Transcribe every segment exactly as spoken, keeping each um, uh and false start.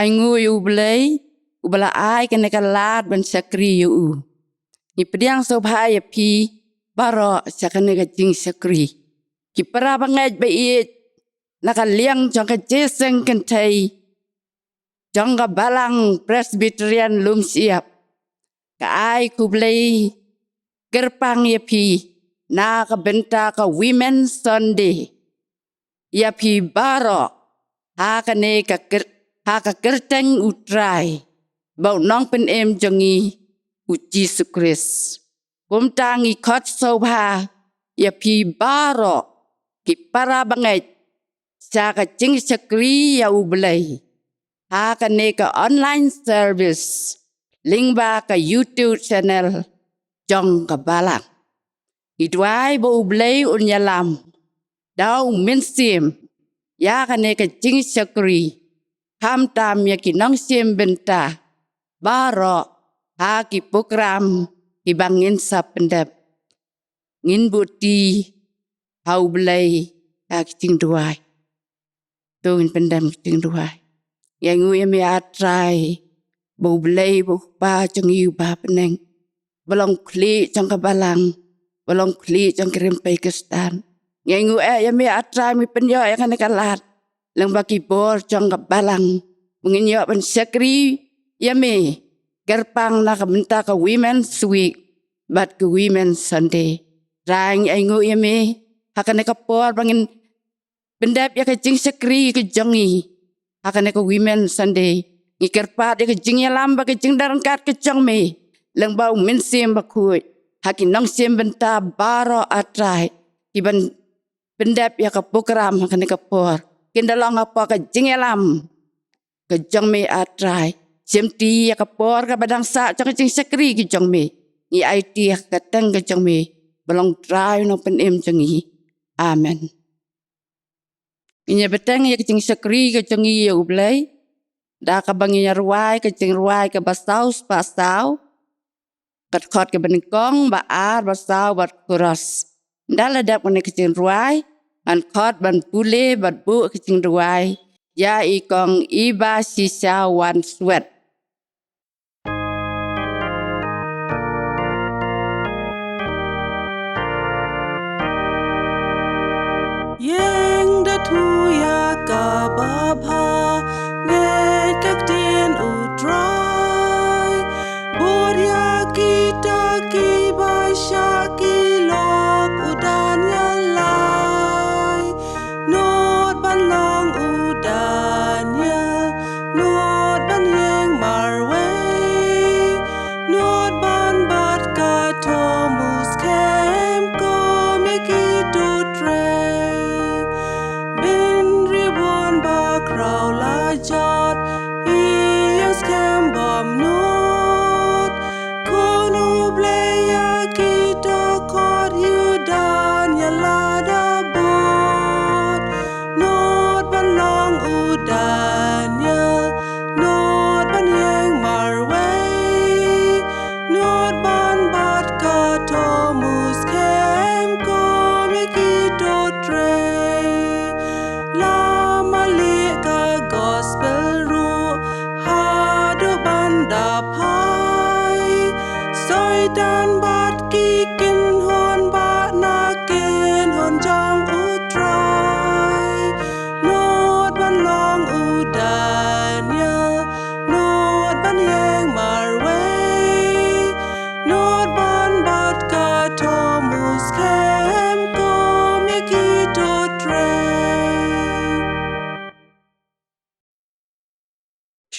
Ai nguh ïa U Blei, uba la ai kane ka lad ban shakri ïa u. Ngi pdiang sngewbha ïa phi baroh sha kane ka jingshakri. Ki para bangeit ba ïeit na ka liang jong ka jingïaseng kynthei jong ka Balang Presbyterian Lumshyiap. Ka ai khublei kyrpang ïa phi na ka bynta ka Women's Sunday. Ïa phi baroh ha kane ka kyr-, ha ka kyrteng U Trai bad U Nongpynim jong ngi U Jisu Khrist. Kumta ngi khot sngewbha ïa phi baroh ki para bangeit sha ka jingshakri ïa U Blei ha kane ka online service lyngba ka YouTube channel jong ka Balang. Ngi duwai ba U Blei un ïalam da U Mynsiem ïa kane ka jingshakri, khamtam ïa ki nongshim bynta baroh ha ki program kiba ngin sa pyndep. Ngin buh ti ha U Blei ha ki jingduwai. To ngin pyndem ki jingduwai. Ngi ai nguh ïa me A Trai, ba U Blei ba U Kpa jong ngi uba ha bneng, ba long khlieh jong ka Balang, ba long khlieh jong ki rympei Khristan. Ngi ai nguh eh ïa me A Trai, me pynïoh ïa kane ka lad lyngba ki bor jong ka Balang ba ngin ïoh ban shakri ïa me kyrpang na ka bynta ka Women's Week bad ka Women's Sunday. Trai, ngi ai nguh ïa me ha kane ka por ba ngin pyndep ïa ka jingshakri ka jong ngi ha kane ka Women's Sunday. Ngi kyrpad ïa ka jingïalam bad ka jingdon ryngkat ka jong me lyngba U Mynsiem Bakhuid ha ki nongshim bynta baroh A Trai, kiban pyndep ïa ka program ha kane ka por. Kin da long hapoh ka jingïalam ka jong me A Trai. Shim ti ïa ka por kaba dang sah jong ka jingshakri ka jong me. Ngi aiti ha ka kyrteng ka jong me ba long Trai U Nongpynim jong ngi. Amen. Ngin ïa bteng ïa ka jingshakri ka jong ngi ïa U Blei da kaba ngin ïa rwai ka jingrwai kaba saw spah saw, ka dkhot kaba nyngkong, ba ar, ba saw bad chorus. Ynda la dep kane ka jingrwai, ngan khot ban pule bad buh ka jingrwai ïa i kong Iba Shisha Wan Swet. Ïeng da thu ïa kaba bha, ngeit ka ktien U Trai. Bud ïa kita kiba shah ki lok, u Daniel lai. Nud ban long u Daniel, nud ban ïeng marwei, nud ban bat ka Thomas kem kum ïa ki to trei. Bynriew bun ba khraw la jot, ïa skhem bym nud. Khun U Blei ïa ki to khot, ïa u Daniel lada bud. Nud ban long u Daniel, nud ban ïeng marwei, nud ban bat ka Thomas kem kum ïa ki to trei. La malieh ka gospel ruh haduh ban da phai. Soitan bad ki kynhun bah na kynhun jong U Trai. Nud ban long u Daniel, nud ban ïeng marwei, nud ban bat ka Thomas kem kum ïa ki to trei.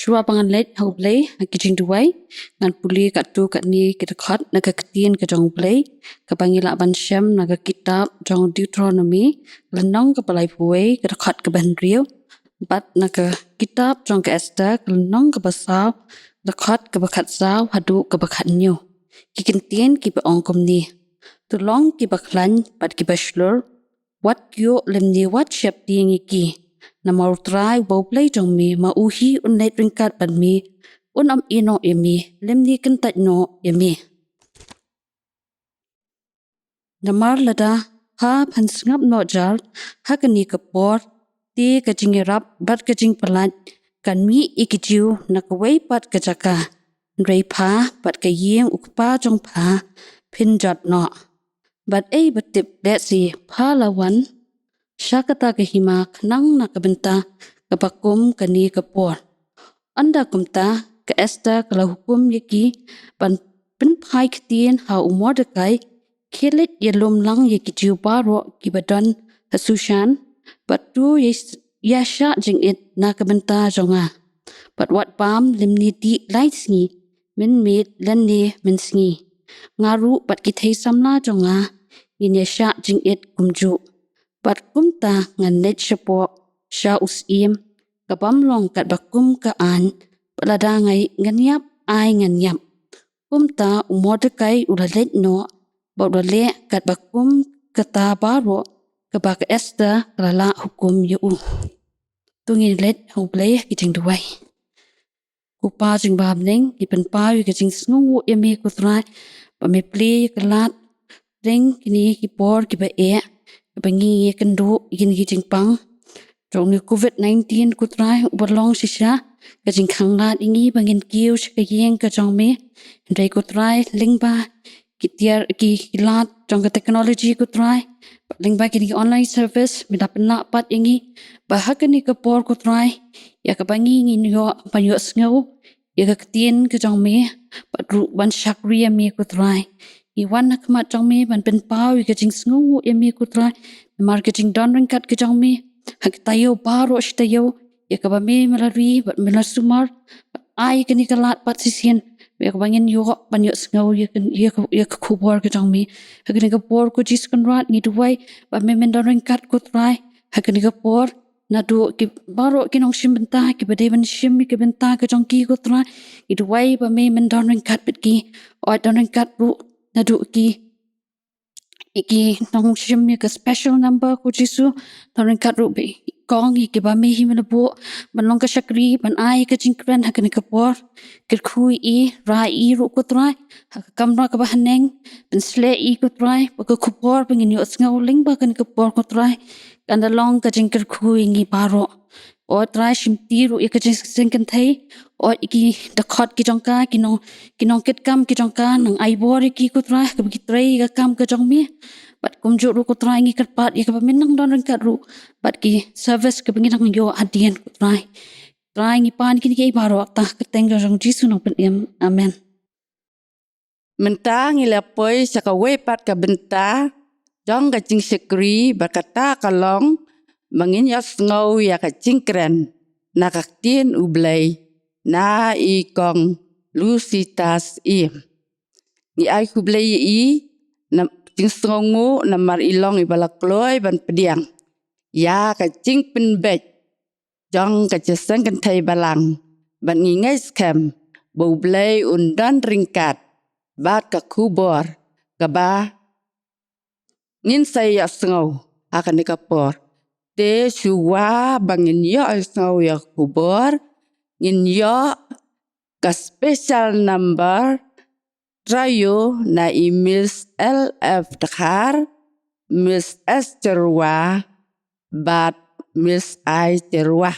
Shuwa ba ngan leit ha U Blei ha ki jingduwai, ngan pule katto katne ki dkhot na ka ktien ka jong U Blei, kaba ngi lah ban shem na ka kitab jong Deuteronomy, lynnong kaba laiphew wei, ka dkhot kaba hynriew, bad na ka kitab jong ka Esther, ka lynnong kaba saw, dkhot kaba khatsaw haduh kaba khathynñiew. Ki kyntien kiba ong kumne: To long kiba khlaiñ bad kiba shlur, wat ïoh lymne wat sheptieng ïa ki. Namar U Trai uba U Blei jong me, ma u hi un leit ryngkat bad me, un ym ïehnoh ïa me lymne kyntait noh ïa me. Namar lada pha phan sngap noh jar ha kane ka por, te ka jingïarap bad ka jingpyllait kan mih ïa ki Jiw na kawei pat ka jaka, hynrei pha bad ka ïing u kpa jong pha phin jot noh. Bad ei ba tip lehse pha la wan sha kata ka hima khnang na ka bynta kaba kum kane ka por. Ynda kumta ka Esther ka la hukum ïa ki ban pynphai ktien ha u Mordekai, khie leit ïalum lang ïa ki Jiw baroh kiba don ha Sushan, bad to ïa, ïa shah jingit na ka bynta jong nga. Bad wat bam lymne dih lai sngi, mynmiet lane mynsngi. Nga ruh bad ki thei samla jong nga ngin ïa shah jingit kumjuh. Bad kumta ngan leit shapoh sha u syiem, ka bym long katba kum ka aiñ, bad lada ngan ïap ai ngan ïap. Kumta u Mordekai u la leit noh, bad u la leh katba kum kata baroh kaba ka Esther ka la lah hukum ïa u. To ngin leit ha U Blei ha ki jingduwai. Ko Pa jong ngi ba ha bneng, ngi pynpaw ïa ka jingsngewnguh ïa me ko Trai, ba me plie ïa ka lad, hapdeng kine ki por kiba eh, kaba ngi ïakynduh ïa kine ki jingpang jong une u Covid nineteen ko Trai, uba long shisha ka jingkhanglad ïa ngi ba ngin kiew sha ka ïing ka jong me. Hynrei ko Trai, lyngba ki tiar, ki, ki lad jong ka technology ko Trai, lyngba kine ki online service, me da pynlah pat ïa ngi ba ha kane ka por ko Trai, ïa kaba ngi ngin ïoh ban ïohsngew ïa ka ktien ka jong me, bad ruh ban shakri ïa me ko Trai. Ngi wan ha khmat jong me ban pynpaw ïa ka jingsngewnguh ïa me ko Trai, namar ka jingdon ryngkat ka jong me ha ka taïew baroh shi taïew, ïa kaba me, me la ri bad me la sumar, bad ai kane ka lad bad shisien, ïa kaba ngin ïoh ban ïohsngew ïa ka, ïa ka, ïa ka khubor ka jong me. Ha kane ka por ko Jisu Kynrad ngi duwai ba me men don ryngkat ko Trai ha kane ka por, naduh ki baroh ki nongshim bynta kiba dei ban shim ïa ka bynta ka jong ki ko Trai, ngi duwai ba me men don ryngkat bad ki. Wat don ryngkat ruh naduh ki, ki nongshim ïa ka special number ko Jisu, don ryngkat ruh bad i kong ïa kiba me hi me la buh ban long ka shakri, ban ai ka jingkren ha kane ka por. Kyrkhu ïa i, rai ïa i ruh ko Trai ha ka kamra kaba haneng, pynshlei ïa i ko Trai, ba ka khubor ba ngin ïohsngew lyngba kane ka por ko Trai, kan da long ka jingkyrkhu ïa ngi baroh. O Trai, shimti ruh ïa ka jingseng kynthei, o ïa ki dkhot ki jong ka, ki nong, ki nongkitkam ki jong ka, nang ai bor ïa ki ko Trai, kaba ki trei ïa ka kam ka jong me. Bad kumjuh ruh ko Trai ngi kyrpad ïa kaba men nang don ryngkat ruh bad ki service kaba ngi nang ïoh hadien ko Trai. Trai ngi pan kine kiei baroh ha ka kyrteng jong Jisu Nongpynim. Amen. Mynta ngi la poi sha kawei pat ka bynta jong ka jingshakri, bad kata ka long ba ngin ïohsngew ïa ka jingkren na ka ktien U Blei na i kong Lucy Tass Ïew. Ngi ai khublei ïa i na jingsngewnguh namar i long iba la kloi ban pdiang ïa ka jingpynbeit jong ka jingïaseng kynthei balang, bad ngi ngeit skhem ba U Blei un don ryngkat bad ka khubor kaba ngin sa ïohsngew ha kane ka por. Te shuwa ba ngin ïohsngew ïa ka khubor, ngin ïoh ka special number trai ïa na i Miss L F Dkhar, Miss Esther Wah, bad Miss Ai Jerwah.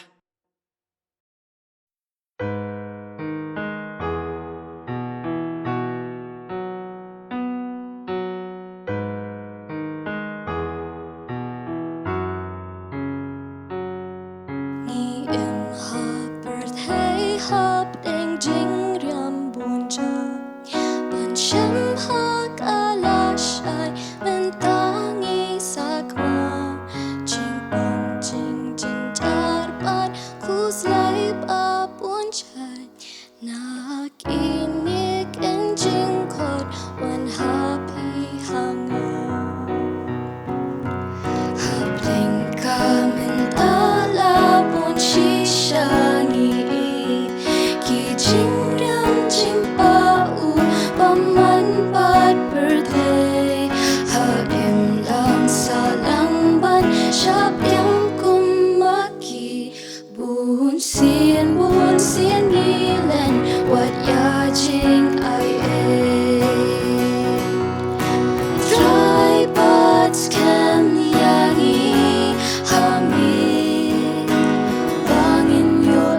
Ngi im ha pyrthei hapdeng jingriam bun jait. Ban shem ha ka lashai mynta ngi sakma. Jingpang jingjynjar bad khuslai ba bun jait. Na kine ki jingkhot wan ha phi ha nga. Hapdeng ka mynta la bun shisha ngi i ki jingriam jingpang u bymman bad pyrthei. Ha imlang sahlang ban shaphrang kum ma ki. Bunsien, bunsien ngi len wat ïa jingaiei. Trai pat skhem ïa ngi ha me. Ba ngin ïoh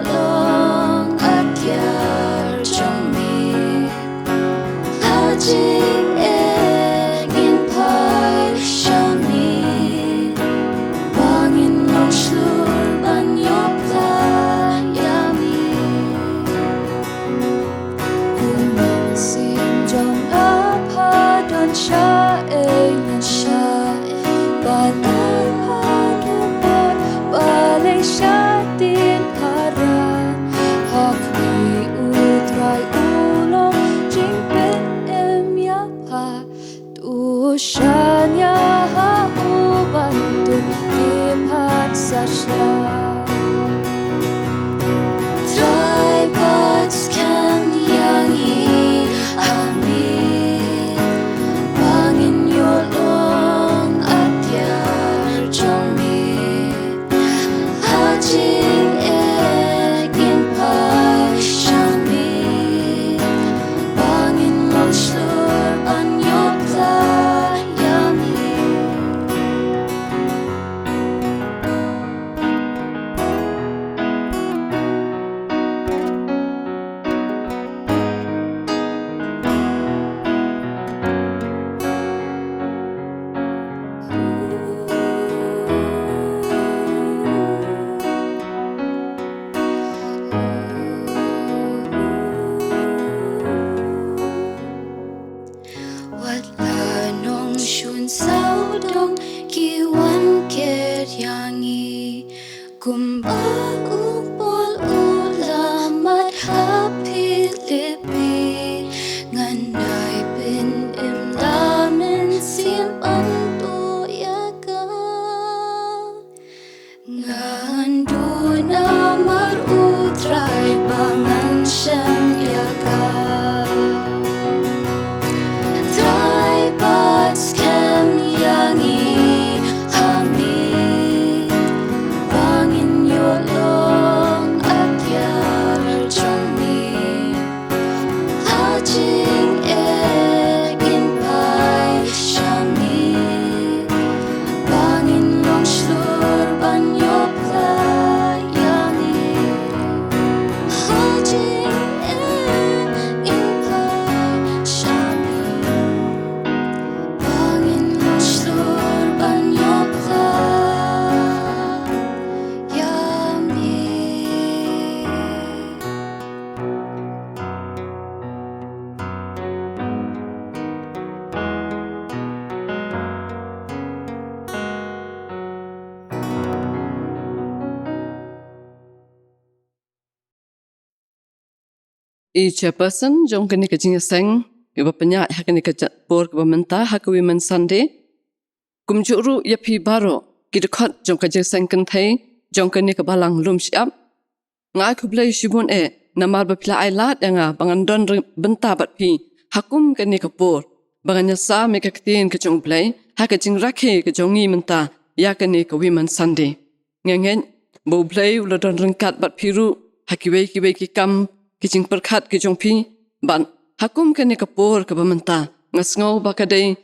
I chairperson jong kane ka jingïaseng, iba pynïaid ha kane ka ja-, por kaba mynta ha ka Women's Sunday. Kumjuh ruh ïa phi baroh, ki dkhot jong ka jingïaseng kynthei jong kane ka balang lum shyiap. Nga ai khublei shibun eh, namar ba phi la ai lad ïa nga ba ngan don ry-, bynta bad phi ha kum kane ka por, ba ngan ïasam ïa ka ktien ka jong U Blei ha ka jingrakhe ka jong ngi mynta ïa kane ka Women's Sunday. Nga ngeit ba U Blei u la don ryngkat bad phi ruh ha kiwei kiwei ki kam, ki jingpyrkhat ki jong phi. Bad ha kum kane ka por kaba mynta, nga sngew ba ka dei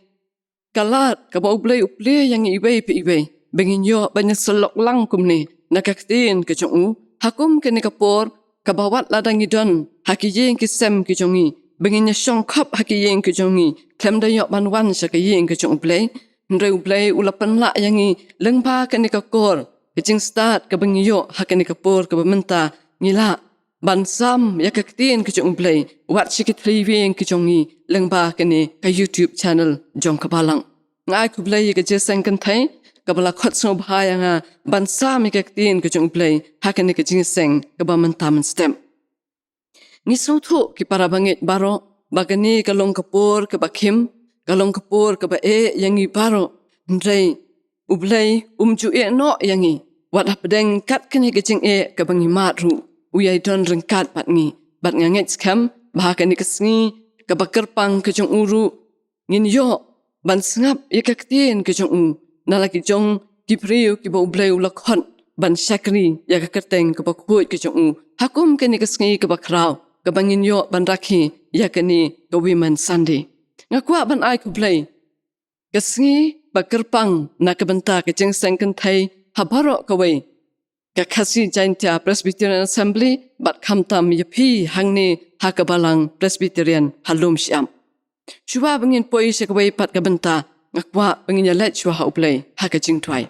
ka lad kaba U Blei u plie ïa ngi iwei pa iwei, ba ngin ïoh ban ïasyllok lang kumne na ka ktien ka jong u ha kum kane ka por, kaba wat lada ngi don ha ki ïing ki sem ki jong ngi, ba ngin ïashong khop ha ki ïing ki jong ngi khlem da ïoh ban wan sha ka ïing ka jong U Blei. Hynrei U Blei u la pynlah ïa ngi lyngba kane ka kor, ka jingstad kaba ngi ïoh ha kane ka por kaba mynta, ngi lah ban sam ïa ka ktien ka jong U Blei wat sha ki thylliej ïing ki jong ngi lyngba kane ka YouTube channel jong ka balang. Nga ai khublei ïa ka jingïaseng kynthei kaba la khot sngewbha ïa nga ban sam ïa ka ktien ka jong U Blei ha kane ka jingïaseng kaba mynta mynstep. Ngi sngewthuh ki para bangeit baroh ba kane ka long ka por kaba khim, ka long ka por kaba eh ïa ngi baroh. Hynrei U Blei um ju eh noh ïa ngi. Wat hapdeng kat kane ka jingeh kaba ngi mad ruh, u ïai don ryngkat bad ngi. Bad nga ngeit skhem ba ha kane ka sngi kaba kyrpang ka jong u ruh, ngin ïoh ban sngap ïa ka ktien ka jong u na la ki jong ki briew kiba U Blei u la khot ban shakri ïa ka kyrteng kaba khuid ka jong u ha kum kane ka sngi kaba khraw, kaba ngin ïoh ban rakhe ïa kane ka Women's Sunday. Nga kwah ban ai khublei ka sngi ba kyrpang na ka bynta ka jingïaseng kynthei ha baroh kawei ka Khasi Jaintia Presbyterian Assembly, bad khamtam ïa phi hangne ha ka balang Presbyterian ha Lumshyiap. Shuwa ba ngin poi sha kawei pat ka bynta, nga kwah ba ngin ïaleit shuwa ha U Blei ha ka jingduwai.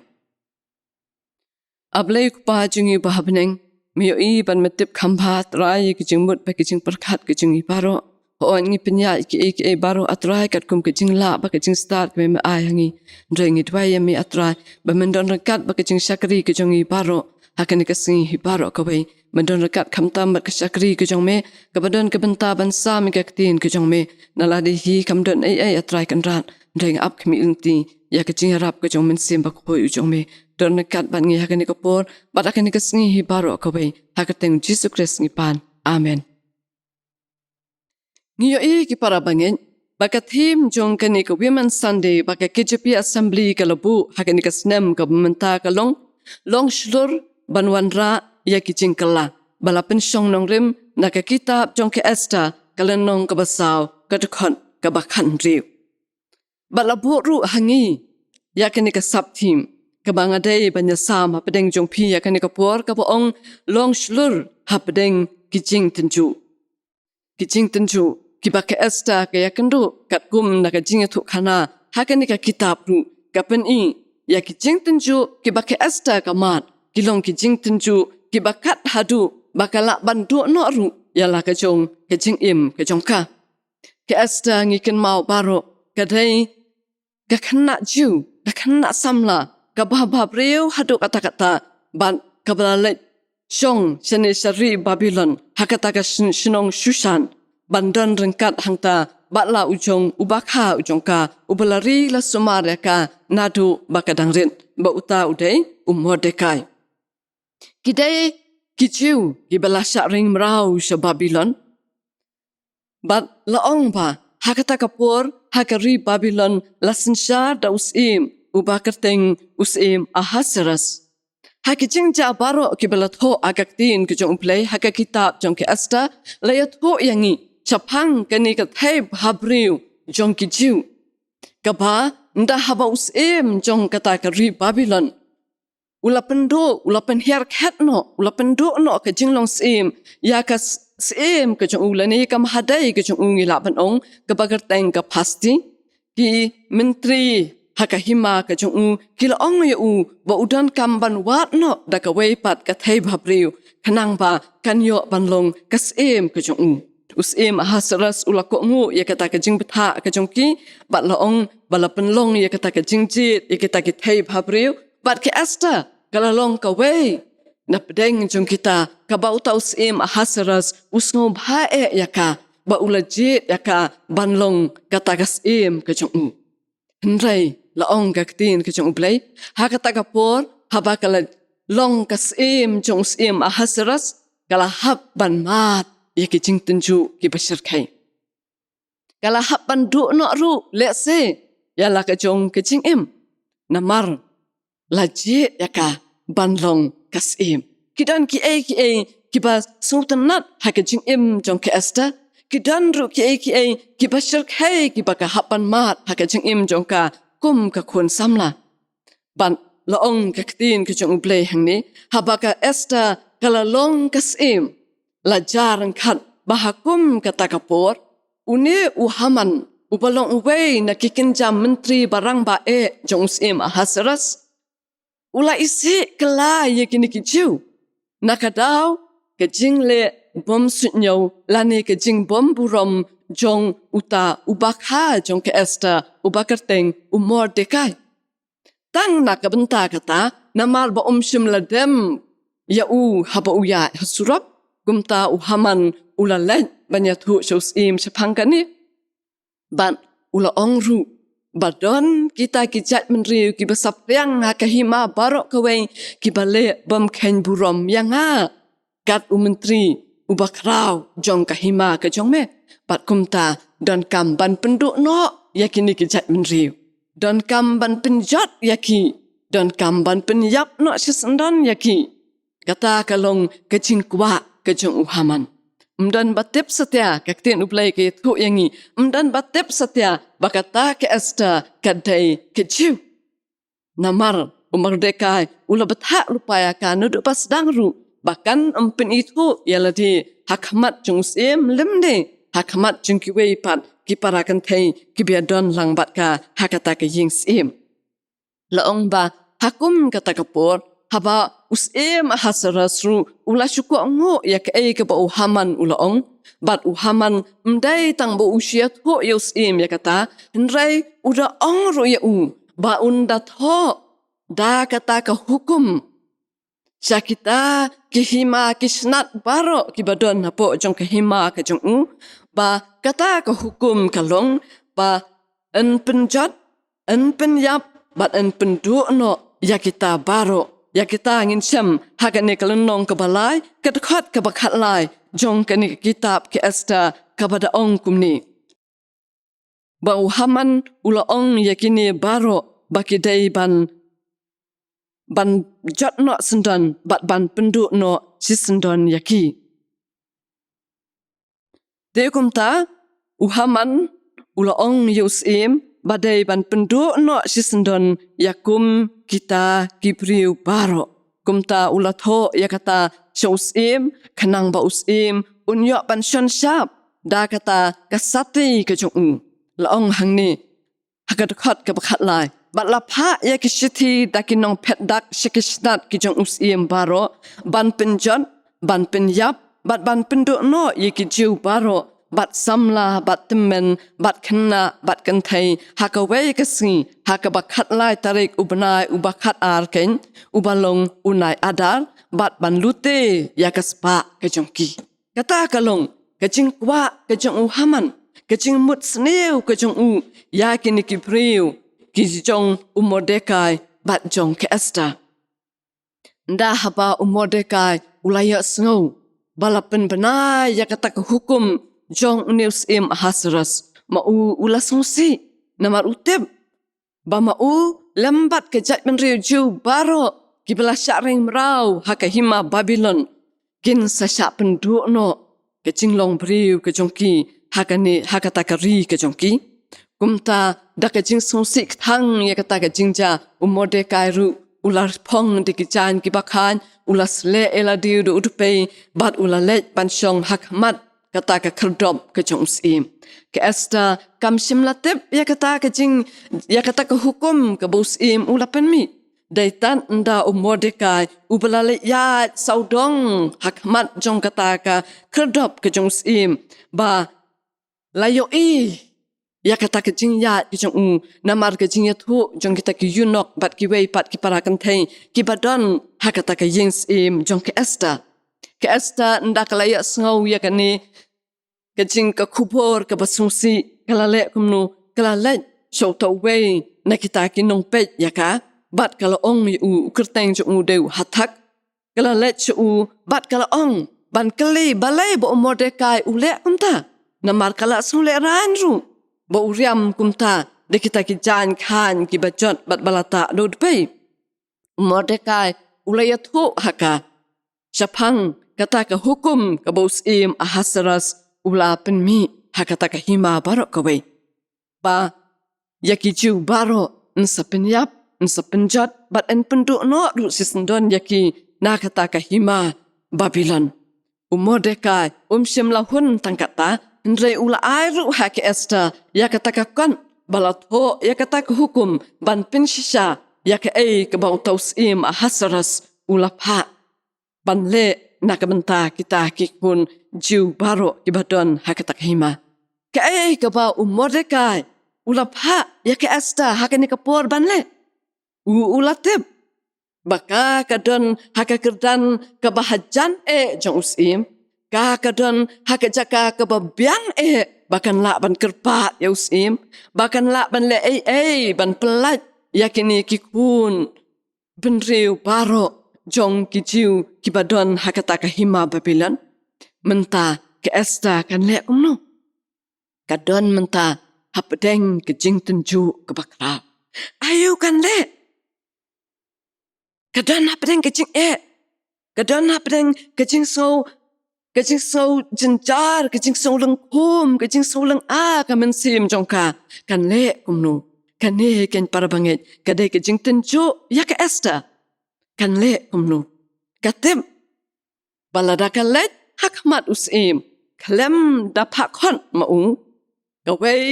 A Blei Kpa jong ngi ba ha bneng, me ïohi bad me tip kham bha, Trai, ïa ki jingmut bad ki jingpyrkhat ki jong ngi baroh. Hooid, ngi pynïaid kiei kiei baroh, A Trai, katkum ka jinglah bad ka jingstad kaba me ai ha ngi. Hynrei ngi duwai ïa me, A Trai, ba men don ryngkat bad ka jingshakri ka jong ngi baroh ha kane ka sngi hi baroh kawei. Men don ryngkat khamtam bad ka shakri ka jong me kaba don ka bynta ban sam ïa ka ktien ka jong me. Na la dei hi kam don ei ei, A Trai Kynrad, hynrei nga ap khmih lynti ïa ka jingïarap ka jong u Mynsiem Bakhuid u jong me. Don ryngkat bad ngi ha kane ka por bad ha kane ka sngi hi baroh kawei, ha ka kyrteng u Jisu Khrist ngi pan. Amen. Ngi ïohi ki para bangeit ba ka theme jong kane ka Women's Sunday ba ka K J P Assembly ka la buh ha kane ka snem kaba mynta ka long, Long Shlur ban Wanrah ïa ki Jingkylla, ba la pynshong nongrim na ka kitab jong ka Esther, ka lynnong kaba saw, ka dkhot kaba khathynriew. Bad la buh ruh ha ngi ïa kane ka sub-theme kaba nga dei ban ïasam hapdeng jong phi ïa kane ka por, kaba ong, Long Shlur hapdeng ki jingtynjuh. Ki jingtynjuh kiba ka Esther ka ïakynduh katkum na ka jingïathuhkhana ha kane ka kitab ruh ka pyni ïa ki jingtynjuh kiba ka Esther ka mad ki long ki jingtynjuh kiba kat haduh ba ka lah ban duh noh ruh ïa la ka jong ka jingim ka jong ka. Ka Esther, ngi kynmaw baroh, ka dei ka khynnah Jiw, ka khynnah samla, kaba bhabriew haduh katta katta, bad kaba la leit shong shane sha ri Babilon ha kata ka syn-, shnong Shushan, ban don ryngkat hangta bad la u jong u bakha u jong ka, uba la ri la sumar ïa ka naduh ba ka dang rit, ba uta u dei u Mordekai. Ki dei ki Jiw kiba la shah ring mraw sha Babilon. Bad la ong ba ha kata ka por, ha ka ri Babilon, la synshar da u syiem uba kyrteng u syiem Ahasuerus. Ha ki jingjia baroh kiba la thoh ha ka ktien ka jong U Blei ha ka kitab jong ka Esther, la ïathuh ïa ngi shaphang kane ka thei bhabriew jong ki Jiw, kaba ynda haba u syiem jong kata ka ri Babilon u la pynduh, u la pynhiar khet noh, u la pynduh noh ka jinglong syiem ïa ka s-, syiem ka jong u, lane ka mahadei ka jong u, ngi lah ban ong, kaba kyrteng ka Vashti, ki myntri ha ka hima ka jong u ki la ong ïa u ba u donkam ban wad noh da kawei pat ka thei bhabriew, khnang ba kan ïoh ban long ka syiem ka jong u. U syiem Ahasuerus u la kohnguh ïa kata ka jingbthah ka jong ki, bad la ong ba la pynlong ïa kata ka jingjied ïa kita ki thei bhabriew, bad ka Esther ka la long kawei Na pdeng jong kita, kaba uta u syiem Ahasuerus u sngewbha eh ïa ka, ba u la jied ïa ka ban long kata ka syiem ka jong u. Hynrei la ong ka ktien ka jong U Blei, ha kata ka por, haba ka la long ka syiem jong u syiem Ahasuerus, ka la hap ban mad ïa ki jingtynjuh kiba shyrkhei. Ka la hap ban duh noh ruh lehse ïa la ka jong ka jingim. Namar la jied ïa ka ban long ka syiem. Ki don kiei kiei kiba sngewtynnat ha ka jingim jong ka Esther. Ki don ruh kiei kiei kiba shyrkhei kiba ka hap ban mad ha ka jingim jong ka kum ka khun samla. Bad la ong ka ktien ka jong U Blei hangne, haba ka Esther ka la long ka syiem, la jar ryngkat ba ha kum kata ka por, une u Haman, uba long uwei na ki kynja myntri ba rangbah eh jong u syiem Ahasuerus, u la isih kylla ïa kine ki Jiw. Na ka daw ka jingleh bym suidñiew lane ka jingbym burom jong uta u bakha jong ka Esther, uba kyrteng u Mordekai. Tang na ka bynta kata, namar ba um shym la dem ïa u haba u ïaid ha surok, kumta u Haman u la leit ban ïathuh sha u syiem shaphang kane. Bad u la ong ruh ba don kita ki jaitbynriew kiba saphriang ha ka hima baroh kawei, kiba leh bym kheiñ burom ïa nga kat u myntri uba khraw jong ka hima ka jong me. Bad kumta donkam ban pynduh noh ïa kine ki jaitbynriew. Donkam ban pynjot ïa ki. Donkam ban pynïap noh shisyndon ïa ki. Kata ka long ka jingkwah ka jong u Haman. Ym don ba tip satia, ka ktien U Blei ka ïathuh ïa ngi, ym don ba tip satia ba kata ka Esther ka dei ka Jiw. Namar u Mordekai u la bthah lypa ïa ka naduh ba sdang ruh ba kan ym pynithuh ïa lade ha khmat jong u syiem lymne ha khmat jong kiwei pat ki para kynthei kiba ïadon lang bad ka ha kata ka ïing syiem. La ong ba ha kum kata ka por, haba u syiem Ahasuerus ruh u la shu kohnguh ïa kaei kaba u Haman u la ong, bad u Haman ym dei tang ba u shu ïathuh ïa u syiem ïa kata, hynrei u da ong ruh ïa u ba un da thoh da kata ka hukum sha kita ki hima ki snat baroh kiba don hapoh jong ka hima ka jong u, ba kata ka hukum ka long ba yn pynjot, yn pynïap, bad yn pynduh noh ïa kita baroh. Ïa kita ngin shem ha kane ka lynnong kaba lai, ka dkhot kaba khatlai jong kane ka kitab ka Esther kaba da ong kumne. Ba u Haman u la ong ïa kine baroh ba ki dei ban, ban jot noh syndon bad ban pynduh noh shisyndon ïa ki. Te kumta u Haman u la ong ïa u syiem ba dei ban pynduh noh shisyndon ïa kum kita ki briew baroh. Kumta u la thoh ïa kata sha u syiem, khnang ba u syiem un ïoh ban shon shap da kata ka sati ka jong u. La ong hangne ha ka dkhot kaba khatlai. Bad la phah ïa ki shithi da ki nongphet dak sha ki snat ki jong u syiem baroh, ban pynjot, ban pynïap, bad ban pynduh noh ïa ki Jiw baroh, bad samla, bad tymmen, bad khynnah, bad kynthei, ha kawei ka sngi, ha kaba khatlai tarik u bnai uba khatar keiñ, uba long u nai Adar, bad ban lute ïa ka spah ka jong ki. Kata ka long ka jingkwah ka jong u Haman, ka jingmut sniew ka jong u ïa kine ki briew ki jong u Mordekai bad jong ka Esther. Nda haba u Mordekai u la ïohsngew ba la pynbna ïa kata ka hukum jong une u syiem Ahasuerus, ma u u la sngewsih, namar u tip ba ma u lem bad ka jaitbynriew Jiw baroh kiba la shah ring mraw ha ka hima Babilon kin sa shah pynduh noh ka jinglong briew ka jong ki ha kane, ha kata ka ri ka jong ki. Kumta da ka jingsngewsih kthang ïa kata ka jingjia, u Mordekai ruh u la phong da ki jaiñ kiba khaiñ, u la sleh ïa lade da u dpei, bad u la leit ban shong ha khmat kata ka khyrdop ka jong u syiem. Ka Esther kam shym la tip ïa kata ka jing, ïa kata ka hukum kaba u syiem u la pynmih. Dei tang ynda u Mordekai uba la leit ïaid sawdong ha khmat jong kata ka khyrdop ka jong u syiem, ba la ïohi ïa kata ka jingïaid ka jong u, namar ka jingïathuh jong kita ki eunuch bad kiwei pat ki para kynthei kiba don ha kata ka ïing syiem jong ka Esther. Ka Esther ynda ka la ïohsngew ïa kane ka jing ka khubor kaba sngewsih, ka la leh kumno? Ka la leit sha uta uwei na kita ki nongpeit ïa ka, bad ka la ong ïa u, u kyrteng jong u dei u Hathak. Ka la leit sha u bad ka la ong ban kylli balei ba u Mordekai u leh kumta, namar ka la sngewlehrain ruh ba u riam kumta da kita ki jaiñ khañ kiba jot bad ba la tah da u dpei. U Mordekai u la ïathuh ha ka shaphang kata ka hukum kaba u syiem Ahasuerus u la pynmih ha kata ka hima baroh kawei, ba ïa ki Jiw baroh yn sa pynïap, yn sa pynjot bad yn pynduh noh ruh shisyndon ïa ki na kata ka hima Babilon. U Mordekai um shym la hun tang katta, hynrei u la ai ruh ha ka Esther ïa kata ka kot ba la thoh ïa kata ka hukum ban pynshisha ïa kaei kaba uta u syiem Ahasuerus u la phah ban leh na ka bynta kita ki khun Jiw baroh kiba don ha kata ka hima. Kaei kaba u Mordekai u la phah ïa ka Esther ha kane ka por ban leh? U, u la tip ba ka ka don ha ka kyrdan kaba hajan eh jong u syiem, ka ka don ha ka jaka kaba biang eh ba kan lah ban kyrpad ïa u syiem, ba kan lah ban leh ei ei ban pyllait ïa kine ki khun bynriew baroh jong ki Jiw kiba don ha kata ka hima Babilon. Mynta ka Esther kan leh kumno? Ka don mynta hapdeng ka jingtynjuh kaba khraw. Aïu kan leh? Ka don hapdeng ka jingeh, ka don hapdeng ka jingsngew, ka jingsngew jynjar, ka jingsngew lyngkhum, ka jingsngew lynga ka mynsiem jong ka. Kan leh kumno? Kane keiñ para bangeit ka dei ka jingtynjuh ïa ka Esther. Kan leh kumno? Ka tip ba lada ka leit ha khmat u syiem khlem da phah khot ma u, kawei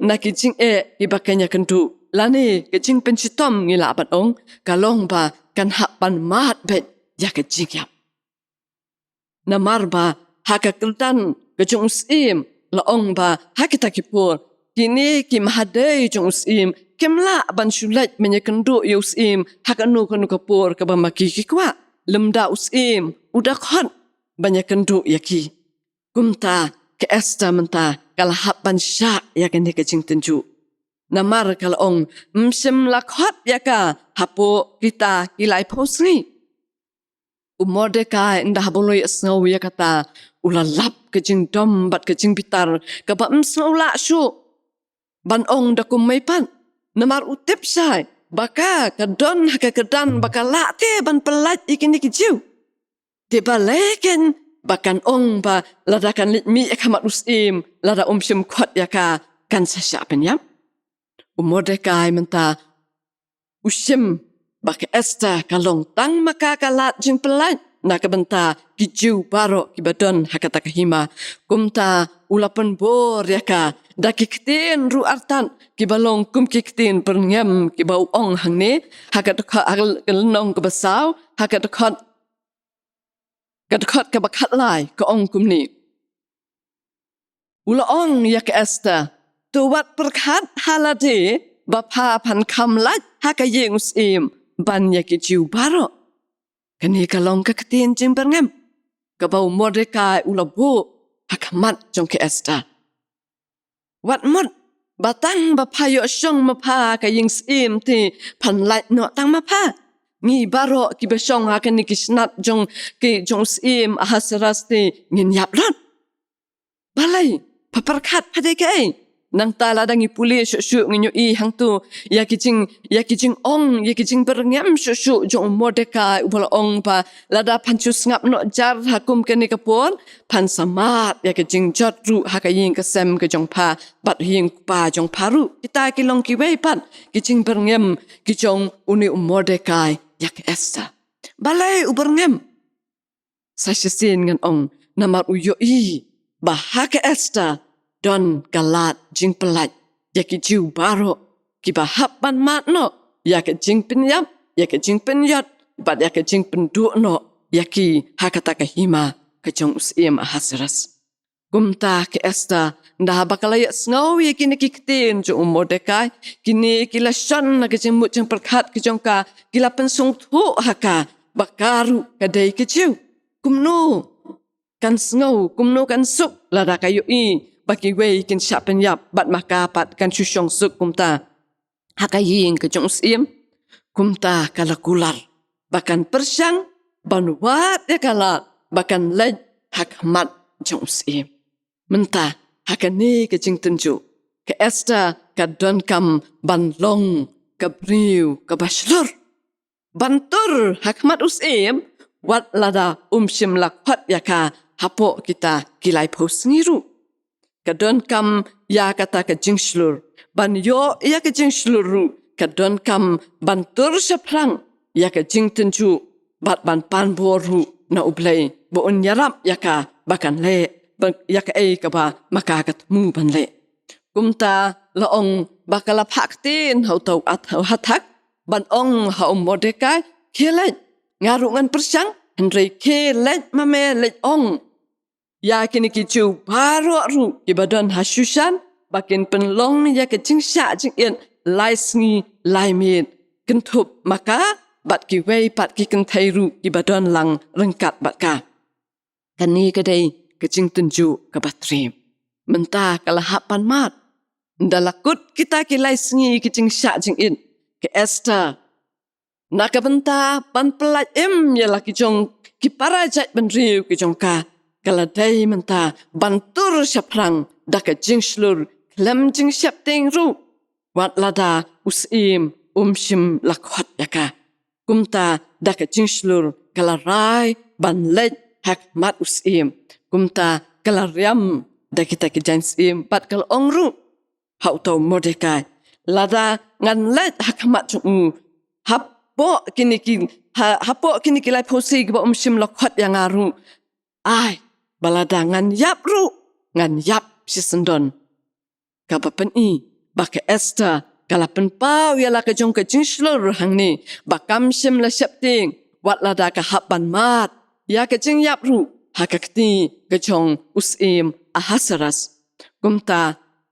na ki jingeh kiba kan ïakynduh lane ka jingpynshitom ngi lah ban ong ka long ba kan hap ban mad beit ïa ka jingïap. Namar ba ha ka kyrdan ka jong u syiem la ong ba ha kita ki por kine ki mahadei jong u syiem kim lah ban shu leit ban ïakynduh ïa u syiem ha kano kano ka por kaba ma ki ki kwah, lymda u syiem u da khot ban ïakynduh ïa ki. Kumta ka Esther mynta ka la hap ban shah ïa kane ka jingtynjuh. Namar ka la ong, ym shym la khot ïa ka hapoh kita ki laiphew sngi. U Mordekai ynda haba u la ïohsngew ïa kata, u la lap ka jingdom bad ka jingbitar kaba ym sngew lah shuh ban ong da kumne pat. Namar u tip shai ba ka ka don ha ka kyrdan ba ka lah te ban pyllait ïa kine ki Jiw. Te balei keiñ ba kan ong ba lada kan leit mih ha khmat u syiem, lada um shym khot ïa ka, kan sa shah pynïap? U Mordekai mynta u shim ba ka Esther ka long tang ma ka ka lad jingpyllait na ka bynta ki Jiw baroh kiba don ha kata ka hima. Kumta u la pynbor ïa ka da ki ktien ruh artat kiba long kum ki ktien byrngem kiba u ong hangne ha ka dkhot, ha ka lynnong kaba saw, ha ka dkhot, ka dkhot kaba khatlai ka ong kumne. U la ong ïa ka Esther, to wat pyrkhat ha lade ba pha phan kham lait ha ka ïing u syiem ban ïa ki Jiw baroh. Kane ka long ka ktien jingbyrngem kaba u Mordekai u la buh ha khmat jong ka Esther. Wat mut ba tang ba pha ïoh shong ma pha ha ka ïing syiem te phan lait noh tang ma pha. Ngi baroh kiba shong ha kane ki snat jong ki jong u syiem Ahasuerus te ngin ïap lut. Balei? Pha pyrkhat pha dei kaei? Nangta lada ngi pule shuh shuh ngin ïohi hangto ïa ki jing, ïa ki jingong, ïa ki jingbyrngem shuh shuh jong u Mordekai uba la ong ba lada phan shu sngap noh jar ha kum kane ka por, phan sa mad ïa ka jingjot ruh ha ka ïing ka sem ka jong pha bad ïing u kpa jong pha ruh. Kita ki long kiwei pat ki jingbyrngem ki jong une u Mordekai ïa ka Esther. Balei u byrngem? Sa shisien ngan ong, namar u ïohi ba ha ka Esther don ka lad jingpyllait ïa ki Jiw baroh kiba hap ban mad noh ïa ka jingpynïap, ïa ka jingpynïot bad ïa ka jingpynduh noh ïa ki ha kata ka hima ka jong u syiem Ahasuerus. Kumta ka Esther Ynda haba ka la ïohsngew ïa kine ki ktien jong u Mordekai, kine ki lashon na ka jingmut jingpyrkhat ka jong ka ki la pynsngewthuh ha ka ba ka ruh ka dei ka Jiw. Kumno kan sngew, kumno kan suk lada ka ïohi ba kiwei kin shah pynïap bad ma ka pat kan shu shong suk kumta ha ka ïing ka jong u syiem? Kumta ka la kular ba kan pyrshang ban wad ïa ka lad ba kan leit ha khmat jong u syiem. Mynta ha kane ka jingtynjuh, ka Esther ka donkam ban long ka briew kaba shlur, ban tur ha khmat u syiem, wat lada um shym la khot ïa ka hapoh kita ki laiphew sngi ruh. Ka donkam ïa kata ka jingshlur, ban ïoh ïa ka jingshlur ruh ka donkam ban tur shaphrang ïa ka jingtynjuh bad ban pan bor ruh na U Blei ba un ïarap ïa ka ba kan leh ba ïa kaei kaba ma ka ka thmu ban leh. Kumta la ong ba ka la phah ktien ha uta u Hathak ban ong ha u Mordekai, khie leit, nga ruh ngan pyrshang, hynrei khie leit ma me, leit ong ïa kine ki Jiw baroh ruh kiba don ha Shushan ba kin pynlong ïa ka jingshah jingit lai sngi lai miet, kynthup ma ka bad kiwei pat ki kynthei ruh kiba don lang ryngkat bad ka. Kane ka dei ka jingtynjuh kaba triem. Mynta ka la hap ban mad. Ynda la kut kita ki lai sngi ki jingshah jingit, ka Esther, na ka bynta ban pyllait im ïa la ki jong ki para jaitbynriew ki jong ka, ka la dei mynta ban tur shaphrang da ka jingshlur khlem jingsheptieng ruh, wat lada u syiem um shym la khot ïa ka. Kumta da ka jingshlur ka la rai ban leit ha khmat u syiem. Kumta ka la riam da kita ki jaiñ syiem bad ka la ong ruh ha uta u Mordekai, lada ngan leit ha khmat jong u hapoh kine ki, ha, hapoh kine ki laiphew sngi kiba um shym la khot ïa nga ruh, ai ba lada ngan ïap ruh, ngan ïap shisyndon. Kaba pyni ba ka Esther ka la pynpaw ïa la ka jong ka jingshlur hangne ba kam shym la sheptieng, wat lada ka hap ban mad ïa ka jingïap ruh ha ka kti ka jong u syiem Ahasuerus. Kumta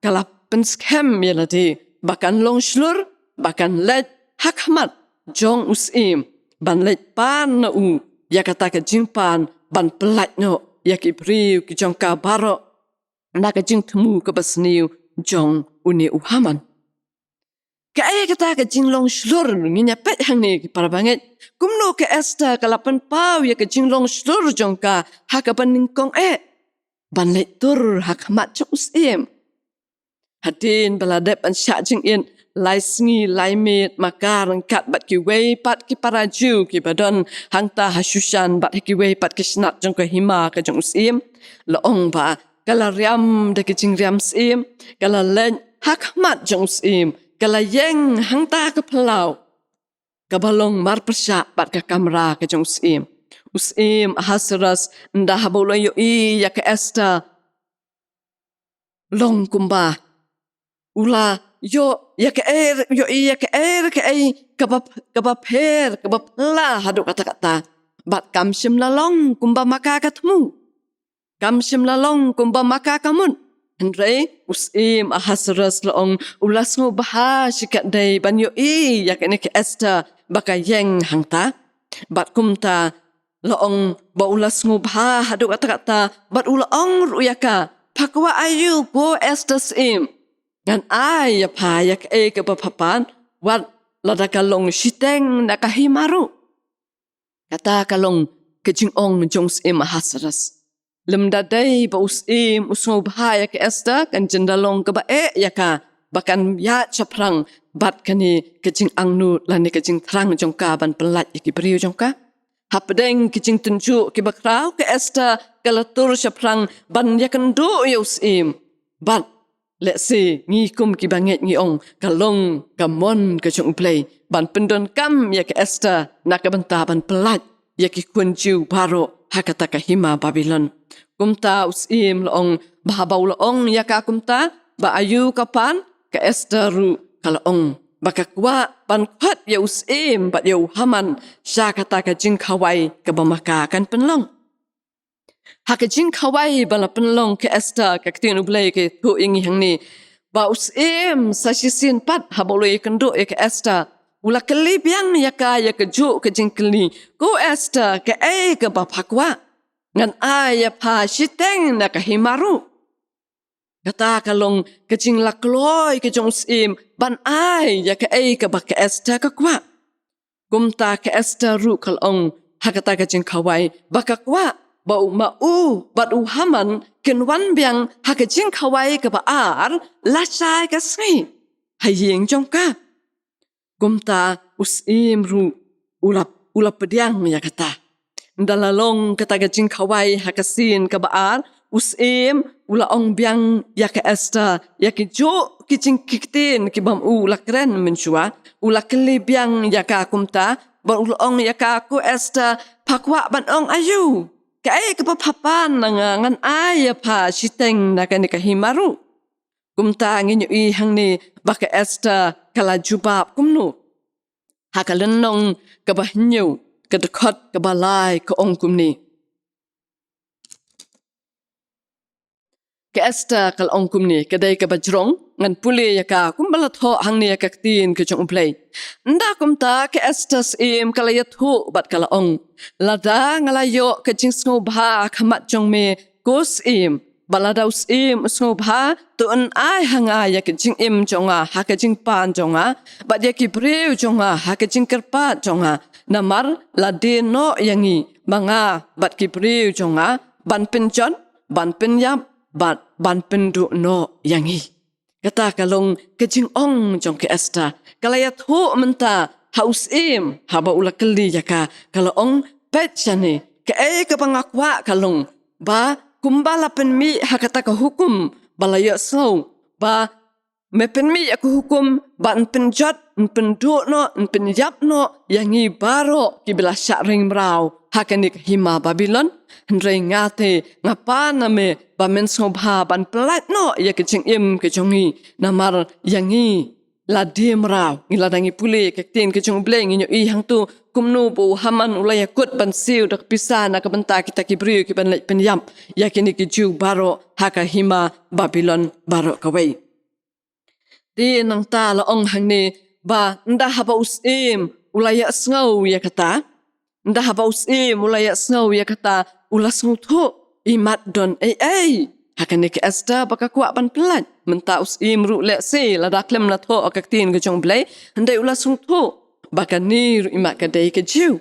ka la pynskhem ïa lade ba kan long shlur, ba kan leit ha khmat jong u syiem ban leit pan na u ïa kata ka jingpan ban pyllait noh ïa ki briew ki jong ka baroh na ka jingthmu kaba sniew jong une u Haman. Kaei kata ka jinglong shlur? Ngin ïa peit hangne ki para bangeit, kumno ka Esther ka la pynpaw ïa ka jinglong shlur jong ka ha kaba nyngkong eh ban leit tur ha khmat jong u syiem. Hadien ba la dep ban shah jingit lai sngi lai miet ma ka ryngkat bad kiwei pat ki para Jiw kiba don hangta ha Shushan bad ha kiwei pat ki shnat jong ka hima ka jong u syiem, la ong ba ka la riam da ka jingriam syiem, ka la leit ha khmat jong u syiem, ka la ïeng hangta ka phyllaw kaba long marpyrshah bad ka kamra ka jong u syiem. U syiem Ahasuerus, ynda haba u la ïohi ïa ka Esther long kumba, u la ïoh ïa kaei, ïohi ïa kaei kaei kaba, kaba pher, kaba phylla haduh katta katta. Bad kam shym la long kumba ma ka ka thmu, kam shym la long kumba ma ka ka mut. Hynrei u syiem Ahasuerus, la ong, u la sngewbha shikatdei ban ïohi ïa kane ka Esther ba ka ïeng hangta. Bad kumta la ong ba u la sngewbha haduh katta katta bad u la ong ruh ïa ka, pha kwah aïu ko Esther syiem? Ngan ai ïa pha ïa kaei kaba pha pan, wat lada ka long shiteng na ka hima ruh. Kata ka long ka jingong jong u syiem Ahasuerus. Lymda dei ba u syiem u sngewbha ïa ka Esther, kan jin da long kaba eh ïa ka ba kan ïaid shaphrang bad kane ka jingangnud lane ka jingthrang jong ka ban pyllait ïa ki briew jong ka. Hapdeng ki jingtynjuh kiba khraw, ka Esther ka la tur shaphrang ban ïakynduh ïa u syiem. Bad lehse ngi kum kiba ngeit ngi ong, ka long ka mon ka jong U Blei ban pyndonkam ïa ka Esther na ka bynta ban pyllait ïa ki khun Jiw baroh ha kata ka hima Babilon. Kumta u syiem la ong ba haba u la ong ïa ka kumta ba aïu ka pan, ka Esther ruh ka la ong ba ka kwah ban khot ïa u syiem bad ïa u Haman sha kata ka jingkhawai kaba ma ka kan pynlong. Ha ka jingkhawai ba la pynlong, ka Esther, ka ktien U Blei ka ïathuh ïa ngi hangne ba u syiem sa shisien pat, haba u la ïakynduh ïa ka Esther, u la kylli biang ïa ka ïa kajuh ka jingkylli: "Ko Esther, kaei kaba pha kwah? Ngan ai ïa pha shiteng na ka hima ruh." Kata ka long ka jinglakloi ka jong u syiem ban ai ïa kaei kaba ka Esther ka kwah. Kumta ka Esther ruh ka la ong ha kata ka jingkhawai ba ka kwah ba u, ma u bad u Haman kin wan biang ha ka jingkhawai kaba ar lashai ka sngi ha ïing jong ka. Kumta u syiem ruh u la, u la pdiang ïa kata. Ynda la long kata ka jingkhawai ha ka sien kaba ar, u syiem u la ong biang ïa ka Esther ïa kijuh ki jingkitien kiba ma u u la kren mynshuwa. U la kylli biang ïa ka kumta, bad u la ong ïa ka: "Ko Esther, pha kwah ban ong aïu? Kaei kaba pha pan na nga, ngan ai ïa pha shiteng na kane ka hima ruh." Kumta ngin ïohi hangne ba ka Esther ka la jubab kumno. Ha ka lynnong kaba hynñiew, ka dkhot kaba lai, ka ong kumne. Ka Esther ka la ong kumne, ka dei kaba jrong, ngan pule ïa ka kumba la thoh hangne ha ka ktien ka jong U Blei. Ynda kumta ka Esther syiem ka la ïathuh bad ka la ong: "Lada nga la ïoh ka jingsngewbha ha khmat jong me, ko syiem, bad lada u syiem u sngewbha, to un ai ha nga ïa ka jingim jong nga ha ka jingpan jong nga, bad ïa ki briew jong nga ha ka jingkyrpad jong nga, namar la die noh ïa ngi, ma nga bad ki briew jong nga, ban pynjot, ban pynïap, bad ban pynduh noh ïa ngi." Kata ka long ka jingong jong ka Esther. Ka la ïathuh mynta ha u syiem, haba u la kylli ïa ka, ka la ong: "Peit shane, kaei kaba nga kwah ka long ba kumba la pynmih ha kata ka hukum ba la ïohsngew, ba me pynmih ïa ka hukum ba yn pynjot, yn pynduh noh, yn pynïap noh ïa ngi baroh kiba la shah ring mraw ha kane ka hima Babilon. Hynrei nga te, nga pan na me ba men sngewbha ban pyllait noh ïa ka jingim ka jong ngi, namar ïa ngi la die mraw." Ngi, lada ngi pule ka ktien ka jong U Blei, ngin ïohi hangto kumno ba u Haman u la ïakut ban siew da ka pisa na ka bynta kita ki briew kiban leit pynïap ïa kine ki Jiw baroh ha ka hima Babilon baroh kawei. Te nangta la ong hangne ba ynda haba u syiem u la ïohsngew ïa kata, ynda haba u syiem u la ïohsngew ïa kata, u la sngewthuh, imat don ei ei ha kane ka Esther ba ka kwah ban pyllait. Mynta u syiem ruh lehse lada khlem la thoh ha ka ktien ka jong U Blei, hynrei u la sngewthuh ba kane ruh imat ka dei ka Jiw.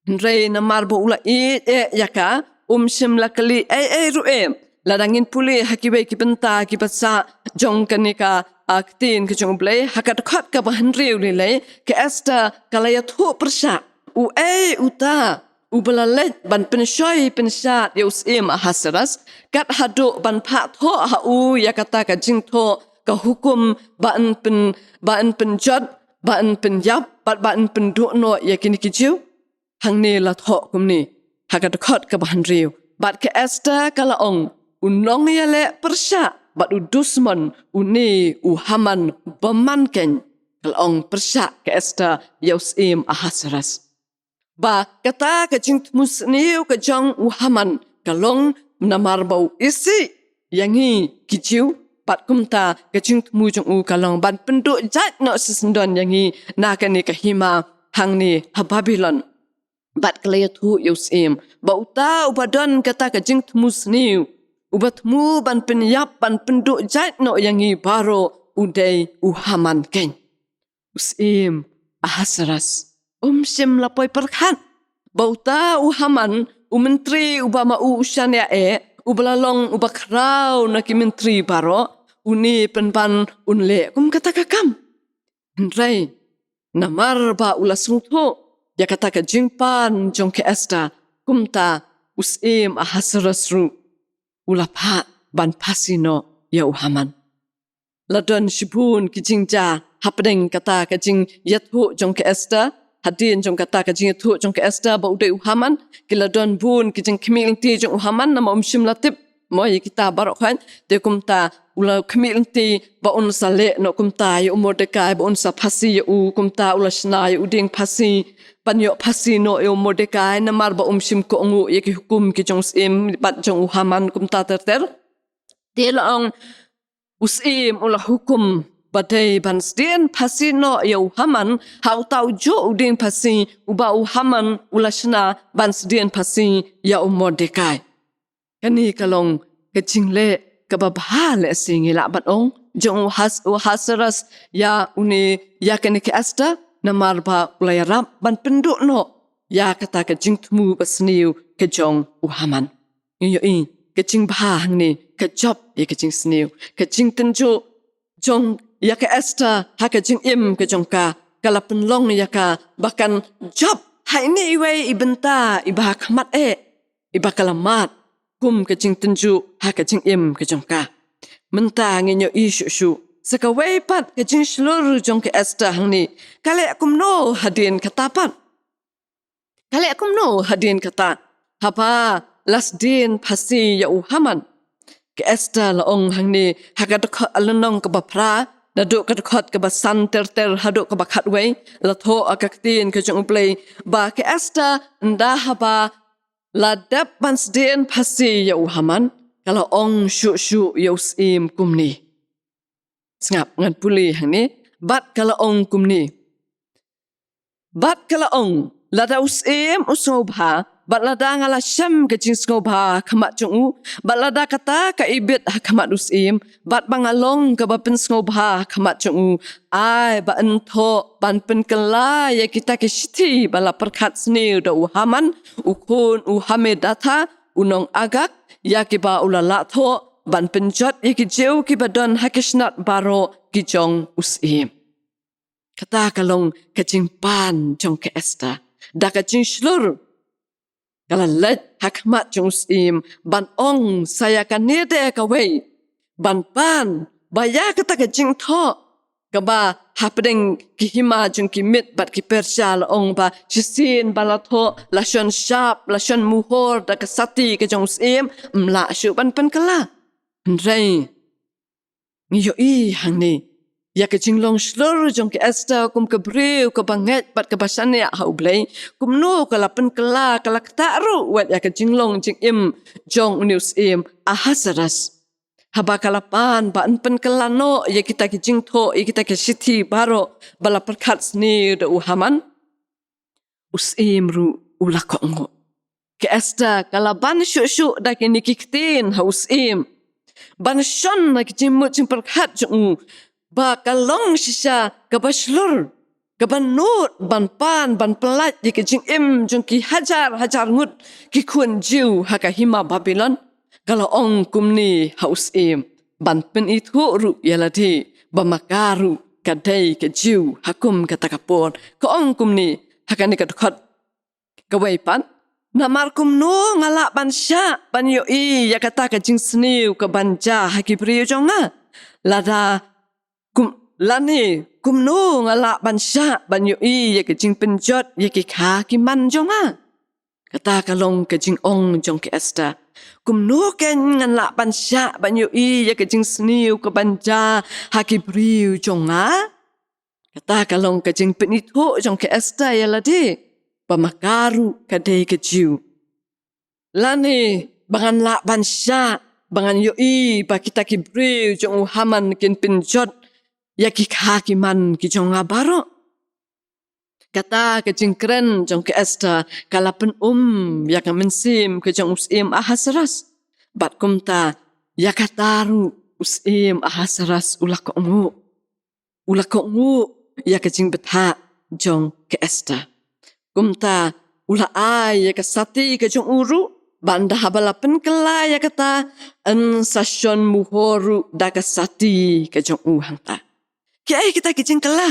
Hynrei namar ba u la ïeit eh ïa ka, um shym la kylli ei ei ruh eh. Lada ngin pule ha kiwei ki bynta kiba sah jong kane ka, ah, ktien ka jong U Blei, ha ka dkhot kaba hynriew lei lei, ka Esther ka la ïathuh pyrshah uei uta uba la leit ban pynshoi pynshad ïa u syiem Ahasuerus, kat haduh ban phah thoh ha u ïa kata ka jingthoh ka hukum ba yn pyn, ba yn pynjot, ba yn pynïap, bad ba yn pynduh noh ïa kine ki Jiw. Hangne la thoh kumne ha ka dkhot kaba hynriew: "Bad ka Esther ka la ong, u nongïaleh pyrshah bad u dusmon, une u Haman bymman keiñ." Ka la ong pyrshah ka Esther ïa u syiem Ahasuerus ba kata ka jingthmu sniew ka jong u Haman ka long namar ba u isih ïa ngi ki Jiw, bad kumta ka jingthmu jong u ka long ban pynduh jait noh shisyndon ïa ngi na kane ka hima hangne ha Babilon. Bad ka la ïathuh ïa u syiem ba uta uba don kata ka jingthmu sniew, uba thmu ban pynïap, ban pynduh jait noh ïa ngi baroh, u dei u Haman keiñ. U syiem Ahasuerus um shym la poi pyrkhat ba uta u Haman, u myntri uba ma u u shaniah eh, uba la long uba khraw na ki myntri baroh, une pynban un leh kum kata ka kam. Hynrei namar ba u la sngewthuh ïa kata ka jingpan jong ka Esther, kumta u syiem Ahasuerus ruh u la phah ban phasi noh ïa u Haman. La don shibun ki jingjia hapdeng kata ka jingïathuh jong ka Esther. Hadien jong kata ka jingïathuh jong ka Esther ba u dei u Haman, ki la don bun ki jingkhmih lynti jong u Haman, namar um shym la tip mo ïa kita baroh khoit. Te kumta u la khmih lynti ba un sa leh noh kumta ïa u Mordekai, ba un sa phasi ïa u. Kumta u la shna ïa u dieng phasi ban ïoh phasi noh ïa u Mordekai, namar ba um shim kohnguh ïa ki hukum ki jong u syiem bad jong u Haman kumta ter ter. Te la ong, u syiem u la hukum ba dei ban sdien phasi noh ïa u Haman ha uta u juh u dieng phasi uba u Haman u la shna ban sdien phasi ïa u Mordekai. Kane ka long ka jingleh kaba bha lehse, ngi lah ban ong, jong u Has-, u Ahasuerus ïa une, ïa kane ka Esther, namar ba u la ïarap ban pynduh noh ïa kata ka jingthmu basniew ka jong u Haman. Ngi ïohi ka jingbha hangne ka jop ïa ka jingsniew. Ka jingtynjuh jong ïa ka Esther ha ka jingim ka jong ka, ka la pynlong ïa ka ba kan jop ha ine iwei i bynta iba ha khmat eh, iba ka la mad kum ka jingtynjuh ha ka jingim ka jong ka. Mynta ngin ïohi shuh shuh sa kawei pat ka jingshlur jong ka Esther hangne. Ka leh kumno hadien kata pat? Ka leh kumno hadien kata, haba la sdien phasi ïa u Haman? Ka Esther la ong hangne ha ka dkhot, lynnong kaba phra, naduh ka dkhot kaba san ter ter haduh kaba khatwei, la thoh ha ka ktien ka jong U Blei ba ka Esther, ynda haba la dep ban sdien phasi ïa u Haman, ka la ong shuh shuh ïa u syiem kumne. Sngap, ngan pule hangne. Bad ka la ong kumne. Bad ka la ong, lada u syiem u sngewbha, bad lada nga la shem ka jingsngewbha ha khmat jong u, bad lada kata ka ibit ha khmat u syiem, bad ba nga long kaba pynsngewbha ha khmat jong u, ai ba yn thoh ban pynkylla ïa kita ki shithi ba la pyrkhat sniew da u Haman, u khun u Hammedatha, u nong Agag, ïa kiba u la lah thoh, ban pynjot ïa ki Jiw kiba don ha ki shnat baroh ki jong u syiem. Kata ka long ka jingpan jong ka Esther. Da ka jingshlur, ka la leit ha khmat jong u syiem ban ong sa ïa kane de kawei, ban pan ba ïa kata ka jingthoh kaba hapdeng ki hima jong ki Midian bad ki Persia, la ong ba shisien ba la thoh, la shon shap, la shon muhor da ka sati ka jong u syiem, ym lah shuh ban pynkylla. Hynrei ngi ïohi hangne ïa ka jinglong shlur jong ka Esther kum ka briew kaba ngeit bad kaba shaniah ha U Blei, kumno ka la pynkylla, ka la ktah ruh wat ïa ka jinglong jingim jong une u syiem Ahasuerus. Haba ka la pan ba yn pynkylla noh ïa kita ki jingthoh, ïa kita ki shithi baroh ba la pyrkhat sniew da u Haman, u syiem ruh u la kohnguh. Ka Esther ka la ban shuh shuh da kine ki ktien ha u syiem, ban shon na ki jingmut jingpyrkhat jong u ba ka long shisha kaba shlur, kaba nud ban pan ban pyllait ïa ka jingim jong ki hajar hajar ngut ki khun Jiw ha ka hima Babilon. Ka la ong kumne ha u syiem, ban pynithuh ruh ïa lade ba ma ka ruh ka dei ka Jiw ha kum kata ka por. Ka ong kumne ha kane ka dkhot kawei pat, namar kumno nga lah ban shah ban ïohi ïa kata ka jingsniew ka ban jia ha ki briew jong nga? Lada kum, lane kumno nga lah ban shah ban ïohi ïa ka jingpynjot ïa ki kha ki man jong nga? Kata ka long ka jingong jong ka Esther. Kumno kein ngan lah ban shah ban ïohi ïa ka jingsniew ka ban jia ha ki briew jong nga? Kata ka long ka jingpynithuh jong ka Esther ïa lade ba ma ka ruh ka dei ka Jiw. Lane ba ngan lah ban shah ba ngan ïohi ba kita ki briew jong u Haman kin pynjot ïa ki kha ki man ki jong nga baroh. Kata ka jingkren jong ka Esther ka la pynum ïa ka mynsiem ka jong u syiem Ahasuerus. Bad kumta ïa kata ruh u syiem Ahasuerus u la kohnguh. U la kohnguh ïa ka jingbthah jong ka Esther. Kumta u la ai ïa ka sati ka jong u ruh, bad ynda haba la pynkylla ïa kata, yn sa shon muhor ruh da ka sati ka jong u hangta. Kiei kita ki jingkylla?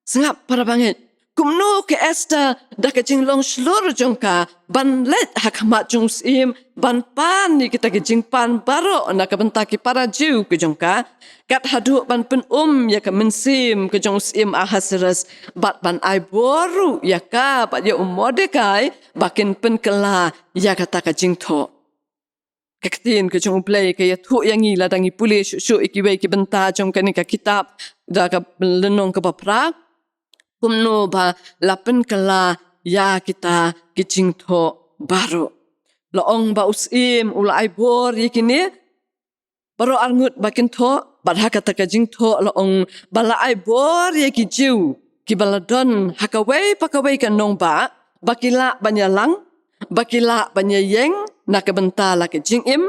Sngap para bangeit. Kumno ka Esther da ka jinglong shlur jong ka ban leit ha khmat jong u syiem ban pan ïa kita ki jingpan baroh na ka bynta ki para Jiw ki jong ka, kat haduh ban pynum ïa ka mynsiem ka jong u syiem Ahasuerus, bad ban ai bor ruh ïa ka bad ïa u Mordekai ba kin pynkylla ïa kata ka jingthoh. Ka ktien ka jong U Blei ka ïathuh ïa ngi lada ngi pule shuh shuh ïa kiwei ki bynta jong kane ka kitab, da ka lynnong kaba phra, kumno ba la pynkylla ïa kita ki jingthoh baroh. La ong ba u Syiem u la ai bor ïa kine baroh arngut ba kin thoh, bad ha kata ka jingthoh la ong ba la ai bor ïa ki Jiw kiba la don ha kawei pa kawei ka nongbah, ba ki lah ban ïalang, ba ki lah ban ïaïeng na ka bynta la ka jingim,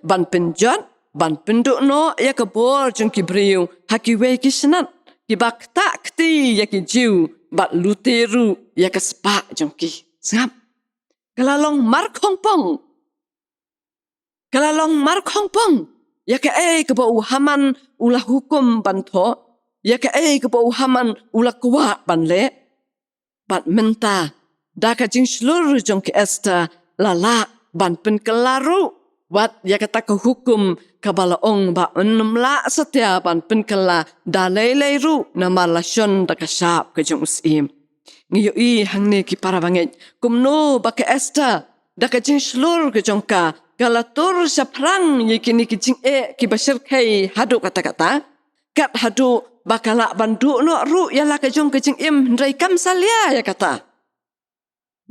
ban pynjot, ban pynduh noh ïa ka bor jong ki briew ha kiwei ki snat, kiba ktah kti ïa ki Jiw bad lute ruh ïa ka spah jong ki. Sngap. Ka la long markhongpong. Ka la long markhongpong ïa kaei kaba u Haman u la hukum ban thoh, ïa kaei kaba u Haman u la kwah ban leh. Bad mynta, da ka jingshlur jong ka Esther, la lah ban pynkylla ruh wat ïa kata ka hukum kaba la ong ba un ym lah satia ban pynkylla da lei lei ruh, namar la shon da ka shap ka jong u Syiem. Ngi ïohi hangne ki para bangeit, kumno ba ka Esther, da ka jingshlur ka jong ka, ka la tur shaphrang ïa kine ki jingeh kiba shyrkhei haduh katta katta. Kat haduh ba ka lah ban duh noh ruh ïa la ka jong ka jingim, hynrei kam salia ïa kata.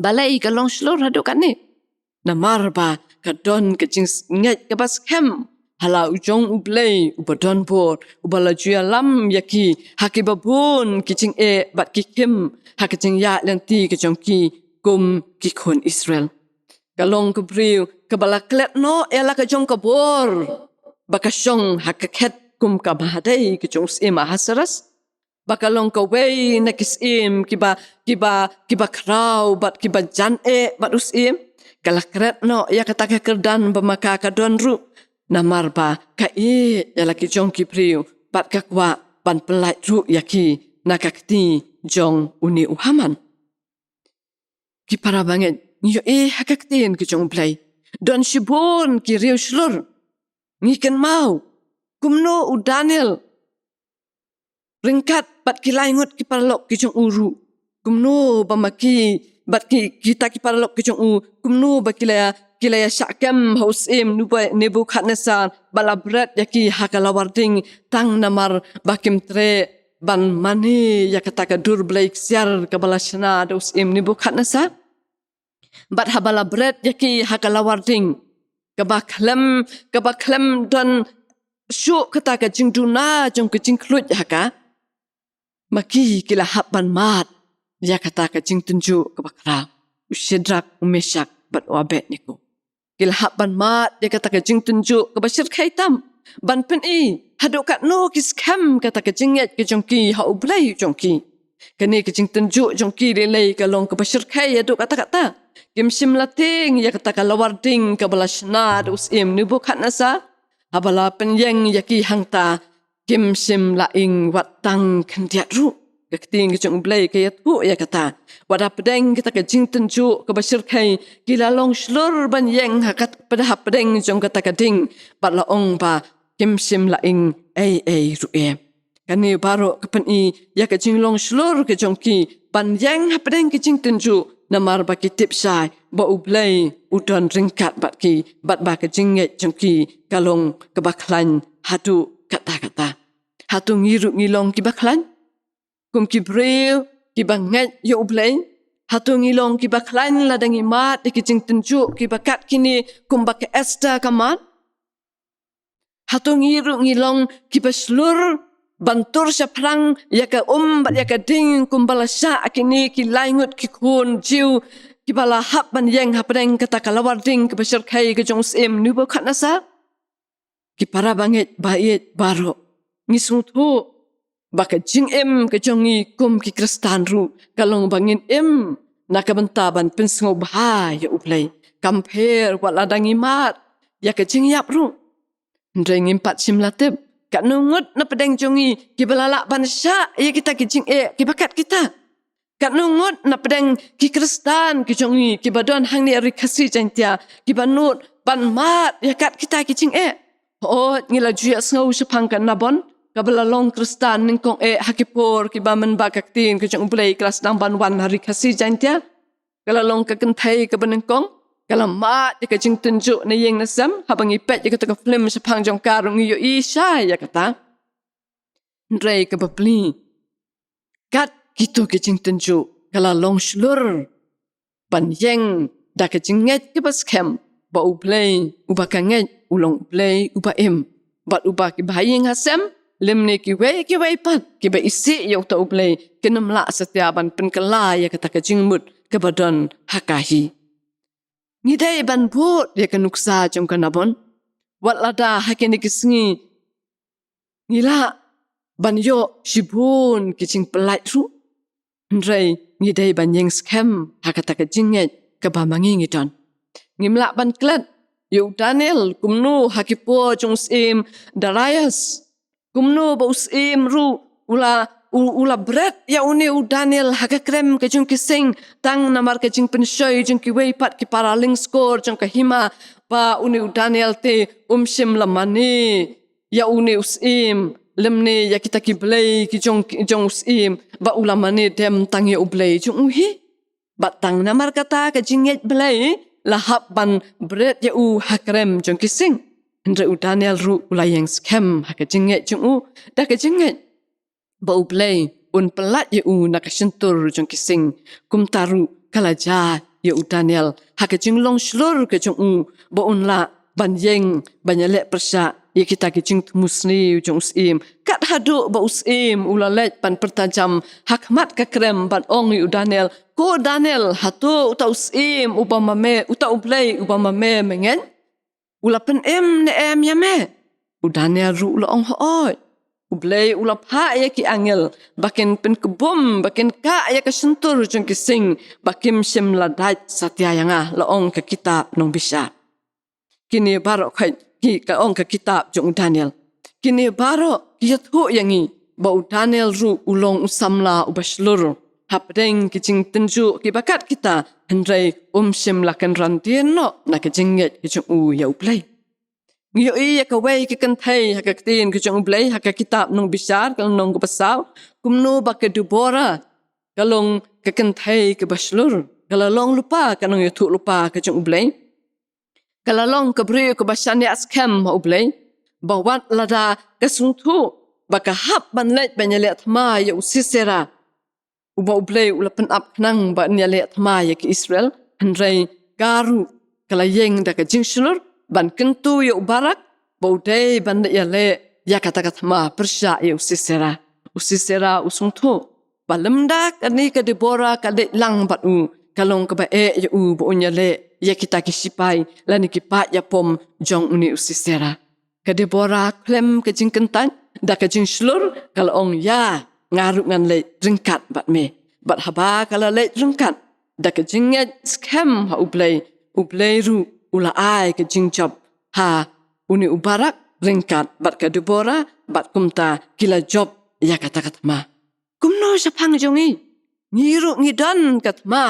Balei ka long shlur haduh katne? Namar ba ka don ka jingngeit kaba skhem ha la u jong U Blei uba don bor, uba la ju ïalam ïa ki ha kiba bun ki jingeh bad ki khim ha ka jingïaid lynti ka jong ki kum ki khun Israel. Ka long ka briew kaba la klet noh ïa la ka jong ka bor ba ka shong ha ka khet kum ka mahadei ka jong u Syiem Ahasuerus. Ba ka long kawei na ki syiem kiba, kiba, kiba khraw bad kiba jan eh bad u Syiem. Ka la klet noh ïa kata ka kyrdan ba ma ka ka don ruh, namar ba ka ïeit ïa la ki jong ki briew bad ka kwah ban pyllait ruh ïa ki na ka kti jong une u Haman. Ki para bangeit, ngi ïohi ha ka ktien ka jong U Blei, don shibun ki riewshlur. Ngi kynmaw kumno u Daniel, ryngkat bad ki lai ngut ki paralok ki jong u ruh, kumno ba ma ki bad ki, kita ki paralok ki jong u, kumno ba ki la, ki la ïa shah kem ha u Syiem Nebu-, Nebukhadnessar, ba la bret ïa ki ha ka lawar ding, tang namar ba kim treh ban mane ïa kata ka dur blei ksiar kaba la shna da u Syiem Nebukhadnessar. Bad haba la bret ïa ki ha ka lawar ding, kaba khlem, kaba khlem don shuh kata ka jingduna jong ka jingkhluit ha ka, ma ki ki la hap ban mad ïa kata ka jingtynjuh kaba khraw, u Shadrak, u Meshak bad u Abednego. Ki la hap ban mad ïa kata ka jingtynjuh kaba shyrkhei tam, ban pyni haduh katno ki skhem kata ka jingngeit ka jong ki ha U Blei jong ki. Kane ka jingtynjuh jong ki lei lei ka long kaba shyrkhei haduh katta katta. Kim shym la tieng ïa kata ka lawar ding kaba la shna da u Syiem Nebukhadnessar. Haba la pynïeng ïa ki hangta, kim shym la ing wat tang khyndiat ruh. Ka ktien ka jong U Blei ka ïathuh ïa kata. Wat hapdeng kata ka jingtynjuh kaba shyrkhei, ki la long shlur ban ïeng ha kat, pat hapdeng jong kata ka ding, bad la ong ba kim shym la ing ei ei ruh eh. Kane baroh ka pyni ïa ka jinglong shlur ka jong ki ban ïeng hapdeng ka jingtynjuh, namar ba ki tip shai ba U Blei u don ryngkat bad ki, bad ba ka jingngeit jong ki ka long kaba khlaiñ haduh katta katta. Hato ngi ruh ngi long kiba khlaiñ kum ki briew kiba ngeit ïa U Blei? Hato ngi long kiba khlaiñ lada ngi mad ïa ki jingtynjuh kiba kat kine, kumba ka Esther ka mad? Hato ngi ruh ngi long kiba shlur ban tur shaphrang ïa ka um bad ïa ka ding, kumba la shah kine ki lai ngut ki khun Jiw kiba la hap ban ïeng hapdeng kata ka lawar ding kaba shyrkhei ka jong u Syiem Nebukhadnessar? Ki para bangeit ba ïeit baroh, ngi sngewthuh ba ka jingim ka jong ngi kum ki Khristan ruh ka long ba ngin im na ka bynta ban pynsngewbha ïa U Blei, kam pher wat lada ngi mad ïa ka jingïap ruh. Hynrei ngim pat shym la tip katno ngut na pdeng jong ngi kiba la lah ban shah ïa kita ki jingeh kiba kat kita. Katno ngut na pdeng ki Khristan ki jong ngi kiba don hangne ha Ri Khasi Jaiñtia kiba nud ban mad ïa kat kita ki jingeh. Hooid, ngi la ju ïohsngew shaphang ka Nabon kaba la long Khristan nyngkong eh ha ki por kiba mynba ka ktien ka jong U Blei ka la sdang ban wan ha Ri Khasi Jaiñtia. Ka la long ka kynthei kaba nyngkong, Ka la mad ïa ka jingtynjuh na ïing na sem, haba ngi peit ïa kata ka film shaphang jong ka ruh ngi ïohi shai ïa kata. Hynrei kaba plie, kat kito ki jingtynjuh, ka la long shlur ban ïeng da ka jingngeit kaba skhem ba U Blei uba ka ngeit u long U Blei uba im, bad uba kiba ha ïing ha sem lymne kiwei kiwei pat kiba isih ïa uta U Blei kin ym lah satia ban pynkylla ïa kata ka jingmut kaba don ha ka hi. Ngi dei ban bud ïa ka nuksa jong ka Nabon, wat lada ha kine ki sngi ngi lah ban ïoh shibun ki jingpyllait ruh. Hynrei ngi dei ban ïeng skhem ha kata ka jingngeit kaba ma ngi ngi don. Ngim lah ban klet ïa u Daniel kumno ha ki por jong u syiem Darius. Kumno ba u syiem ruh u la, u, u la bret ïa une u Daniel ha ka krem ka jong ki sing, tang namar ka jingpynshoi jong kiwei pat ki para lyngskor jong ka hima, ba une u Daniel te um shym la mane ïa une u syiem lymne ïa kita ki blei ki jong, ki jong u syiem, ba u la mane dem tang ïa U Blei jong u hi. Bad tang namar kata ka jingngeit Blei la hap ban bret ïa u ha krem jong ki sing. Hynrei u Daniel ruh u la ïeng skhem ha ka jingngeit jong u, da ka jingngeit ba U Blei un pyllait ïa u na ka shyntur jong ki sing. Kumta ruh ka la jia ïa u Daniel ha ka jinglong shlur ka jong u, ba un lah ban ïeng ban ïaleh pyrshah ïa kita ki jingthmu sniew jong u syiem. Kat haduh ba u syiem u la leit ban pyrta jam ha khmat ka krem ban ong ïa u Daniel, "Ko Daniel, hato uta u syiem uba ma me, uta U Blei uba ma me me ngeit, u la pynim ne em ïa me?" U Daniel ruh u la ong, "Hooid, U Blei u la phah ïa ki angel ba kin pynkbum, ba kin kah ïa ka shyntur jong ki sing, ba kim shym la dait satia ïa nga, la ong ka kitab Nongbishar." Kine baroh ka, ki, ka ong ka kitab jong u Daniel. Kine baroh ki ïathuh ïa ngi ba u Daniel ruh u long u samla uba shlur hapdeng ki jingtynjuh kiba kat kita, hynrei um shym la kynran dien noh na ka jingngeit ka jong u ïa U Blei. Ngi ïohi ïa kawei ka kynthei ha ka ktien ka jong U Blei ha ka kitab Nongbishar, ka lynnong kaba saw, kumno ba ka Deborah ka long ka kynthei kaba shlur, ka la long lypa ka nongïathuhlypa ka jong U Blei. Ka la long ka briew kaba shaniah skhem ha U Blei, ba wat lada ka sngewthuh ba ka hap ban leit ban ïaleh thma ïa u Sisera, uba U Blei u la pynap khnang ban ïaleh thma ïa ki Israel, hynrei ka ruh ka la ïeng da ka jingshlur ban kyntu ïa u Barak ba u dei ban ïaleh ïa kata ka thma pyrshah ïa u Sisera. U Sisera u sngewthuh ba lymda kane ka Deborah ka leit lang bad u, ka long kaba eh ïa u ba un ïaleh ïa kita ki shipai lane ki paid ïapom jong une u Sisera. Ka Deborah khlem ka jingkyntait, da ka jingshlur ka la ong, "Ïa, nga ruh ngan leit ryngkat bad me." Bad haba ka la leit ryngkat, da ka jingngeit skhem ha U Blei, U Blei ruh u la ai ka jingjop ha une u Barak ryngkat bad ka Deborah, bad kumta ki la jop ïa kata ka thma. Kumno shaphang jong ngi? Ngi ruh ngi don ka thma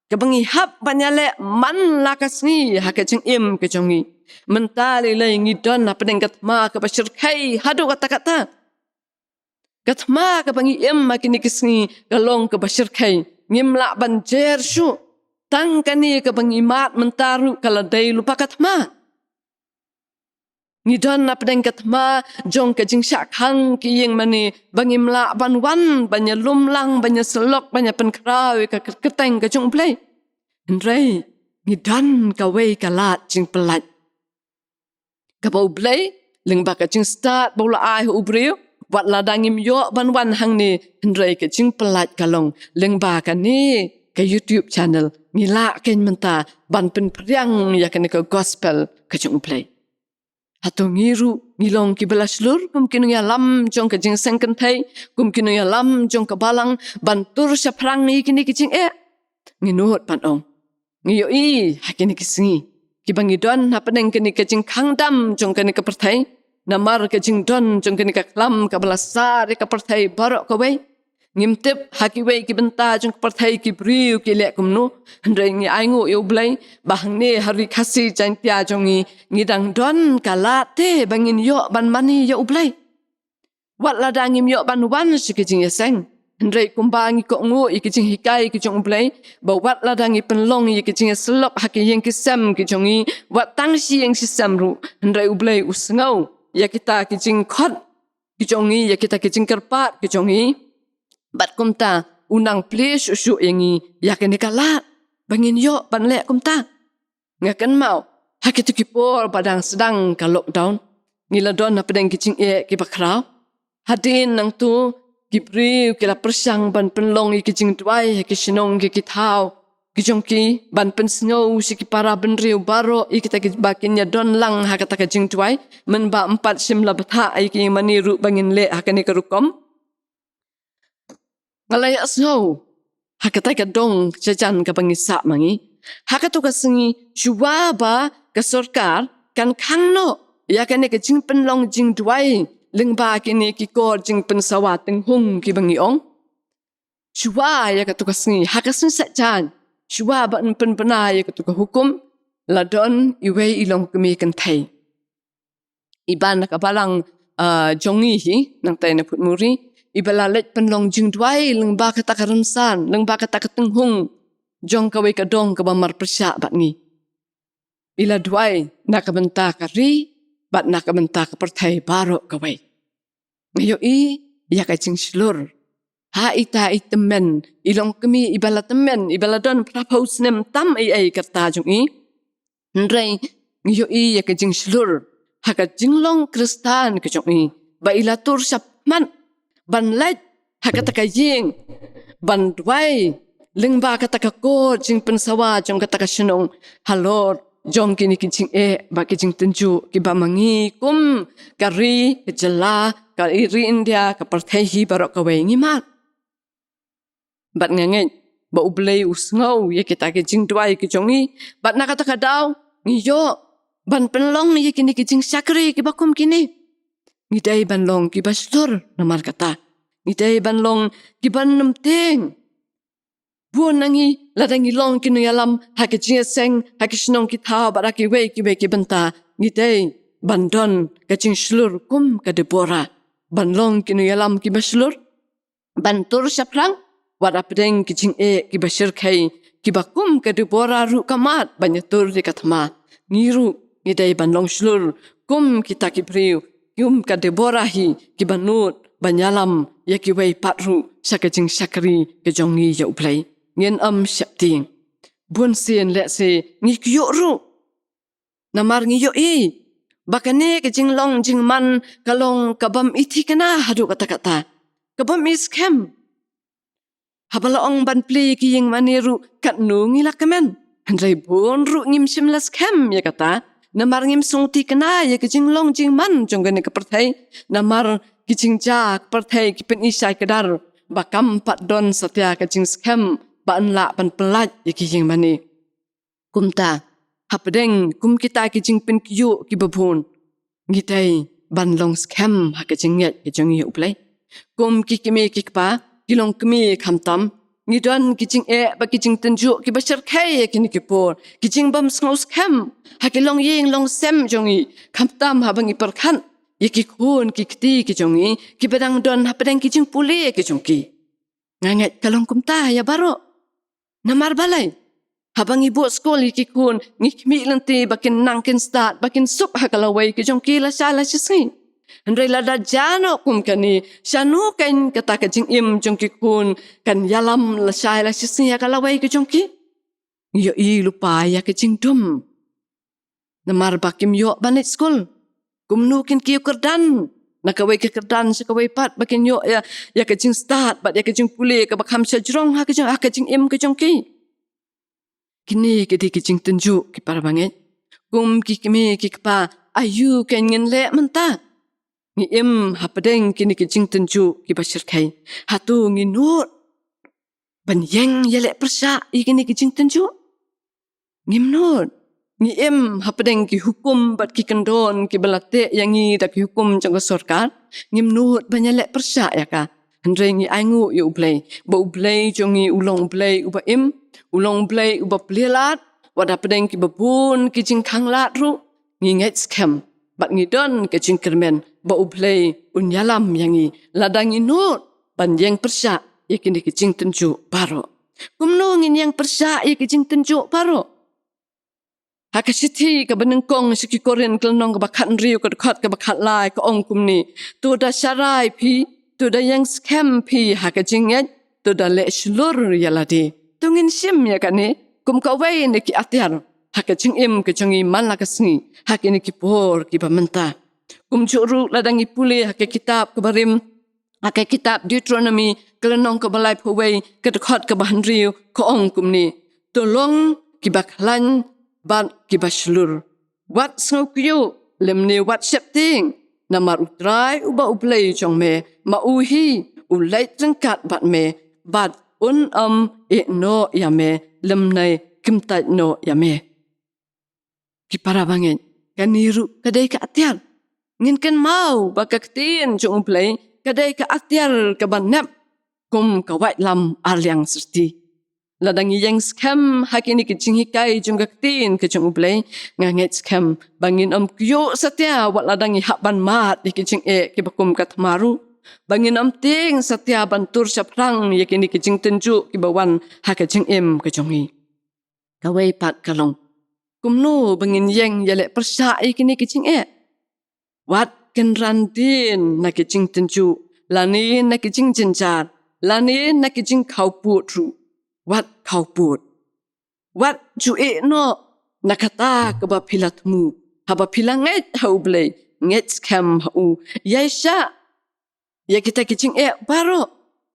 kaba ngi hap ban ïaleh man la ka sngi ha ka jingim ka jong ngi. Mynta lei lei ngi don hapdeng ka thma kaba shyrkhei haduh katta katta. Ka thma kaba ngi im ha kine ki sngi ka long kaba shyrkhei. Ngim lah ban jer shuh. Tang kane kaba ngi mad mynta ruh ka la dei lypa ka thma. Ngi don hapdeng ka thma jong ka jingshah khang ki ïing mane, ba ngim lah ban wan ban ïalum lang, ban ïasyllok, ban ïapynkhraw ïa ka kyr-, kyrteng ka jong U Blei. Hynrei ngi don kawei ka lad jingpyllait kaba U Blei lyngba ka jingstad ba u la ai ha u briew, wat lada ngim ïoh ban wan hangne, hynrei ka jingpyllait ka long lyngba kane ka YouTube channel, ngi lah keiñ mynta ban pynphriang ïa kane ka gospel ka jong U Blei. Hato ngi ruh ngi long kiba la shlur kum ki nongïalam jong ka jingseng kynthei, kum ki nongïalam jong ka balang, ban tur shaphrang ïa kine ki jingeh? Ngi nud ban ong, ngi ïohi ha kine ki sngi kiba ngi don hapdeng kane ka jingkhang dam jong kane ka pyrthei, namar ka jingdon jong kane ka khlam kaba la sar ïa ka pyrthei baroh kawei. Ngim tip ha kiwei ki bynta jong ka pyrthei ki briew ki leh kumno, hynrei ngi ainguh ïa U Blei ba hangne ha Ri Khasi Jaiñtia jong ngi, ngi dang don ka lad te ba ngin ïoh ban mane ïa U Blei. Wat lada ngim ïoh ban wan sha ki jingïaseng, Hynrei kumba ngi kohnguh ïa ki jinghikai ki jong U Blei, ba wat lada ngi pynlong ïa ki jingïasyllok ha ki ïing ki sem ki jong ngi, wat tang shi ïing shi sem ruh, hynrei U Blei u sngew ïa kita ki jingkhot ki jong ngi, ïa kita ki jingkyrpad ki jong ngi. Bad kumta u nang plie shuh shuh ïa ngi ïa kane ka lad ba ngin ïoh ban leh kumta. Nga kynmaw ha kito ki por ba dang sdang ka lockdown, ngi la don hapdeng ki jingeh kiba khraw. Hadien nangto ki briew ki la pyrshang ban pynlong ïa ki jingduwai ha ki shnong ki, ki thaw ki jong ki, ban pynsngew sha ki para bynriew baroh ïa kita kiba kin ïadon lang ha kata ka jingduwai, mynba ym pat shym la bthah ïa ki ïing mane ruh ba ngin leh ha kane ka rukom. Nga la ïohsngew ha kata ka dong shajan kaba ngi sah ma ngi, ha kato ka sngi shuwa ba ka sorkar kan khang noh ïa kane ka jingpynlong jingduwai lyngba kine ki kor jingpynsawa tynghung kiba ngi ong. Shuwa ïa kato ka sngi, ha ka sngi Saitjaiñ, shuwa ban pynbna ïa kato ka hukum, la don iwei i longkmie kynthei iba na ka balang, ah, jong ngi hi, nangtai na Phutmuri, iba la leit pynlong jingduwai lyngba kata ka rynsan, lyngba kata ka tynghung jong kawei ka dong kaba marpyrshah bad ngi. I la duwai na ka bynta ka ri bad na ka bynta ka pyrthei baroh kawei. Nga ïohi ïa ka jingshlur. Ha ita i tymmen, i longkmie iba la tymmen, iba la don phraphew snem tam ei ei ka rta jong i. Hynrei ngi ïohi ïa ka jingshlur ha ka jinglong Khristan ka jong i, ba i la tur shaphmat ban leit ha kata ka ïing ban duwai lyngba kata ka kor jingpynsawa jong kata ka shnong, halor jong kine ki jingeh bad ki jingtynjuh kiba ma ngi kum ka ri, ka jylla, ka ri India, ka pyrthei hi baroh kawei ngi mad. Bad nga ngeit ba U Blei u sngew ïa kita ki jingduwai ki jong ngi, bad na kata ka daw ngi ïoh ban pynlong ïa kine ki jingshakri kiba kum kine. Ngi dei ban long kiba shlur namar kata. Ngi dei ban long kiba nym tieng. Bun na ngi, lada ngi long ki nongïalam ha ki jingïaseng, ha ki shnong ki thaw bad ha kiwei kiwei ki bynta, ngi dei ban don ka jingshlur kum ka Debora, ban long ki nongïalam kiba shlur, ban tur shaphrang wat hapdeng ki jingeh kiba shyrkhei, kiba kum ka Debora ruh ka mad ban ïatur ïa ka thma. Ngi ruh ngi dei ban long shlur kum kita ki briew, kum ka Debora hi, kiba nud ban ïalam ïa kiwei pat ruh sha ka jingshakri ka jong ngi ïa U Blei. Ngin ym sheptieng. Bun sien lehse ngi kyiuh ruh. Namar ngi ïohi ba kane ka jinglong jingman ka long ka bym i thikna haduh katta katta, ka bym i skhem. Haba la ong ban plie ki ïing mane ruh katno ngi la kmen. Hynrei bun ruh ngim shym la skhem ïa kata, namar ngim sngewthikna ïa ka jinglong jingman jong kane ka pyrthei. Namar ki jingjia ka pyrthei ki pyni shai kdar ba kam pat don satia ka jingskhem ba yn lah ban pyllait ïa ki ïing mane. Kumta, hapdeng kum kita ki jingpynkyiuh kiba bun, ngi dei ban long skhem ha ka jingngeit ka jong ngi ïa U Blei. Kum ki kmie ki kpa, ki longkmie khamtam, ngi don ki jingeh bad ki jingtynjuh kiba shyrkhei ha kine ki por, ki jingbym sngewskhem ha ki longïing longsem jong ngi, khamtam haba ngi pyrkhat ïa ki khun ki kti ki jong ngi kiba dang don hapdeng ki jingpule ki jong ki. Nga ngeit ka long kumta ïa baroh. Namar balei? Haba ngi buh skul ïa ki khun, ngi khmih lynti ba kin nang kin stad, ba kin suk ha ka lawei ka jong ki lashai lashisngi. Hynrei lada jia noh kum kane, shano keiñ kata ka jingim jong ki khun kan ïalam lashai lashisngi ha ka lawei ka jong ki? Ngi ïohi lypa ïa ka jingdum. Namar ba kim ïoh ban leit skul, kumno kin kiew kyrdan na kawei ka kyrdan sha kawei pat ba kin ïoh ïa, ïa ka jingstad bad ïa ka jingpule kaba kham shajrong ha ka jing, ha ka jingim ka jong ki. Kine ki dei ki jingtynjuh ki para bangeit. Kum ki kmie ki kpa, aïu keiñ ngin leh mynta? Ngi im hapdeng kine ki jingtynjuh kiba shyrkhei. Hato ngi nud ban ïeng ïaleh pyrshah ïa kine ki jingtynjuh? Ngim nud. Ngi im hapdeng ki hukum bad ki kyndon kiba la teh ïa ngi da ki hukum jong ka sorkar. Ngim nud ban ïaleh pyrshah ïa ka. Hynrei ngi ainguh ïa U Blei ba U Blei jong ngi u long U Blei uba im, u long U Blei uba plie lad. Wat hapdeng kiba bun ki jingkhang lad ruh, ngi ngeit skhem bad ngi don ka jingkyrmen ba U Blei un ïalam ïa ngi lada ngi nud ban ïeng pyrshah ïa kine ki jingtynjuh baroh. Kumno ngin ïeng pyrshah ïa ki jingtynjuh baroh? Ha ka shithi kaba nyngkong sha ki Korinth ka lynnong kaba khathynriew ka dkhot kaba khatlai ka ong kumne: To da sharai phi, to da ïeng skhem phi ha ka jingngeit, to da leh shlur ïa lade. To ngin shim ïa kane kum kawei na ki atiar ha ka jingim ka jong ngi man la ka sngi ha kine ki por kiba mynta. Kumjuh ruh lada ngi pule ha ka kitab kaba rim, ha ka kitab Deuteronomi ka lynnong kaba laiphew wei ka dkhot kaba hynriew ka ong kumne: To long kiba khlaiñ bad kiba shlur. Wat sngewkyiuh lymne wat sheptieng, namar U Trai uba U Blei jong me, ma u hi u leit ryngkat bad me, bad un ym ïeh noh ïa me lymne kyntait noh ïa me. Ki para bangeit, kane ruh ka dei ka atiar. Ngin kynmaw ba ka ktien jong U Blei ka dei ka atiar kaba nep kum ka waitlam arliang syrti. Lada ngi ïeng skhem ha kine ki jinghikai jong ka ktien ka jong U Blei, nga ngeit skhem ba ngin ym kyiuh satia wat lada ngi hap ban mad ïa ki jingeh kiba kum ka thma ruh, ba ngin ym tieng satia ban tur shaphrang ïa kine ki jingtynjuh kiba wan ha ka jingim ka jong ngi. Kawei pat ka long, kumno ba ngin ïeng ïaleh pyrshah ïa kine ki jingeh? Wat kynran dien na ki jingtynjuh, lane na ki jingjynjar, lane na ki jingkhawpud ruh. Wat khawpud. Wat ju ïeh noh na kata kaba phi la thmu. Haba phi la ngeit ha U Blei, ngeit skhem ha u. Ïaishah ïa kita ki jingeh baroh.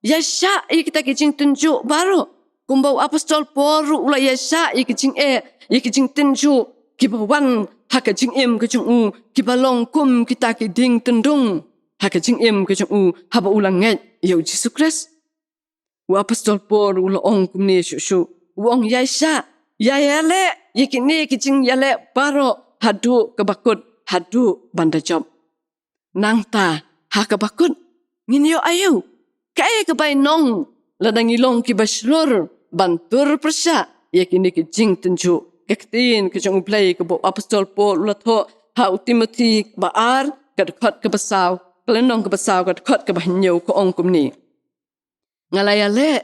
Ïaishah ïa kita ki jingtynjuh baroh. Kumba u apostol Paul ruh u la ïaishah ïa ki jingeh, ïa ki jingtynjuh kiba wan ha ka jingim ka jong u, kiba long kum kita ki dieng tyndung ha ka jingim ka jong u haba u la ngeit ïa U Jisu Khrist. U apostol Paul u la ong kumne shuh shuh. U ong ïaishah, ïa ïaleh ïa kine ki jingïaleh baroh haduh kaba kut, haduh ban da jop. Nangta ha kaba kut ngin ïoh aïu? Kaei ka bainong lada ngi long kiba shlur ban tur pyrshah ïa kine ki jingtynjuh? Ka ktien ka jong U Blei kaba u apostol Paul u la thoh ha u Timothi ba ar ka dkhot kaba saw, ka lynnong kaba saw ka dkhot kaba hynñiew ka ong kumne: Nga la ïaleh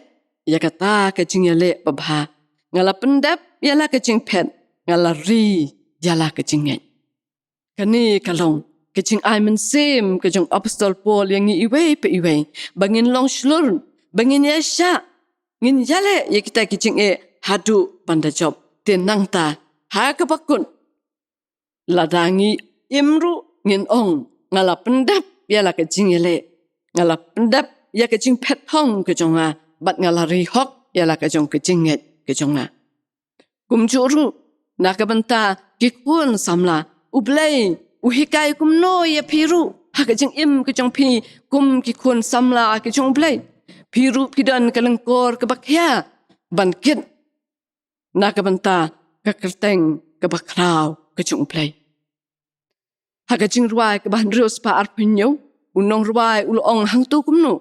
ïa kata ka jingïaleh babha, nga la pyndep ïa la ka jingphet, nga la ri ïa la ka jingngeit. Kane ka long ka jingai mynsiem ka jong apostol Paul ïa ngi iwei pa iwei, ba ngin long shlur, ba ngin ïaishah, ngin ïaleh ïa kita ki jingeh haduh ban da jop. Te nangta ha kaba kut, lada ngi im ruh ngin ong, nga la pyndep ïa la ka jingïaleh, nga la pyndep ïa ka jingphet hok ka jong nga, bad nga la ri hok ïa la ka jong ka jingngeit ka jong nga. Kumjuh ruh na ka bynta ki khun samla, U Blei u hikai kumno ïa phi ruh ha ka jingim ka jong phi kum ki khun samla ki jong U Blei? Phi ruh phi don ka lyngkor kaba khia ban kit na ka bynta ka kyrteng kaba khraw ka jong U Blei. Ha ka Jingrwai kaba hynriew spah arphew hynñiew, u nongrwai u la ong hangto kumno: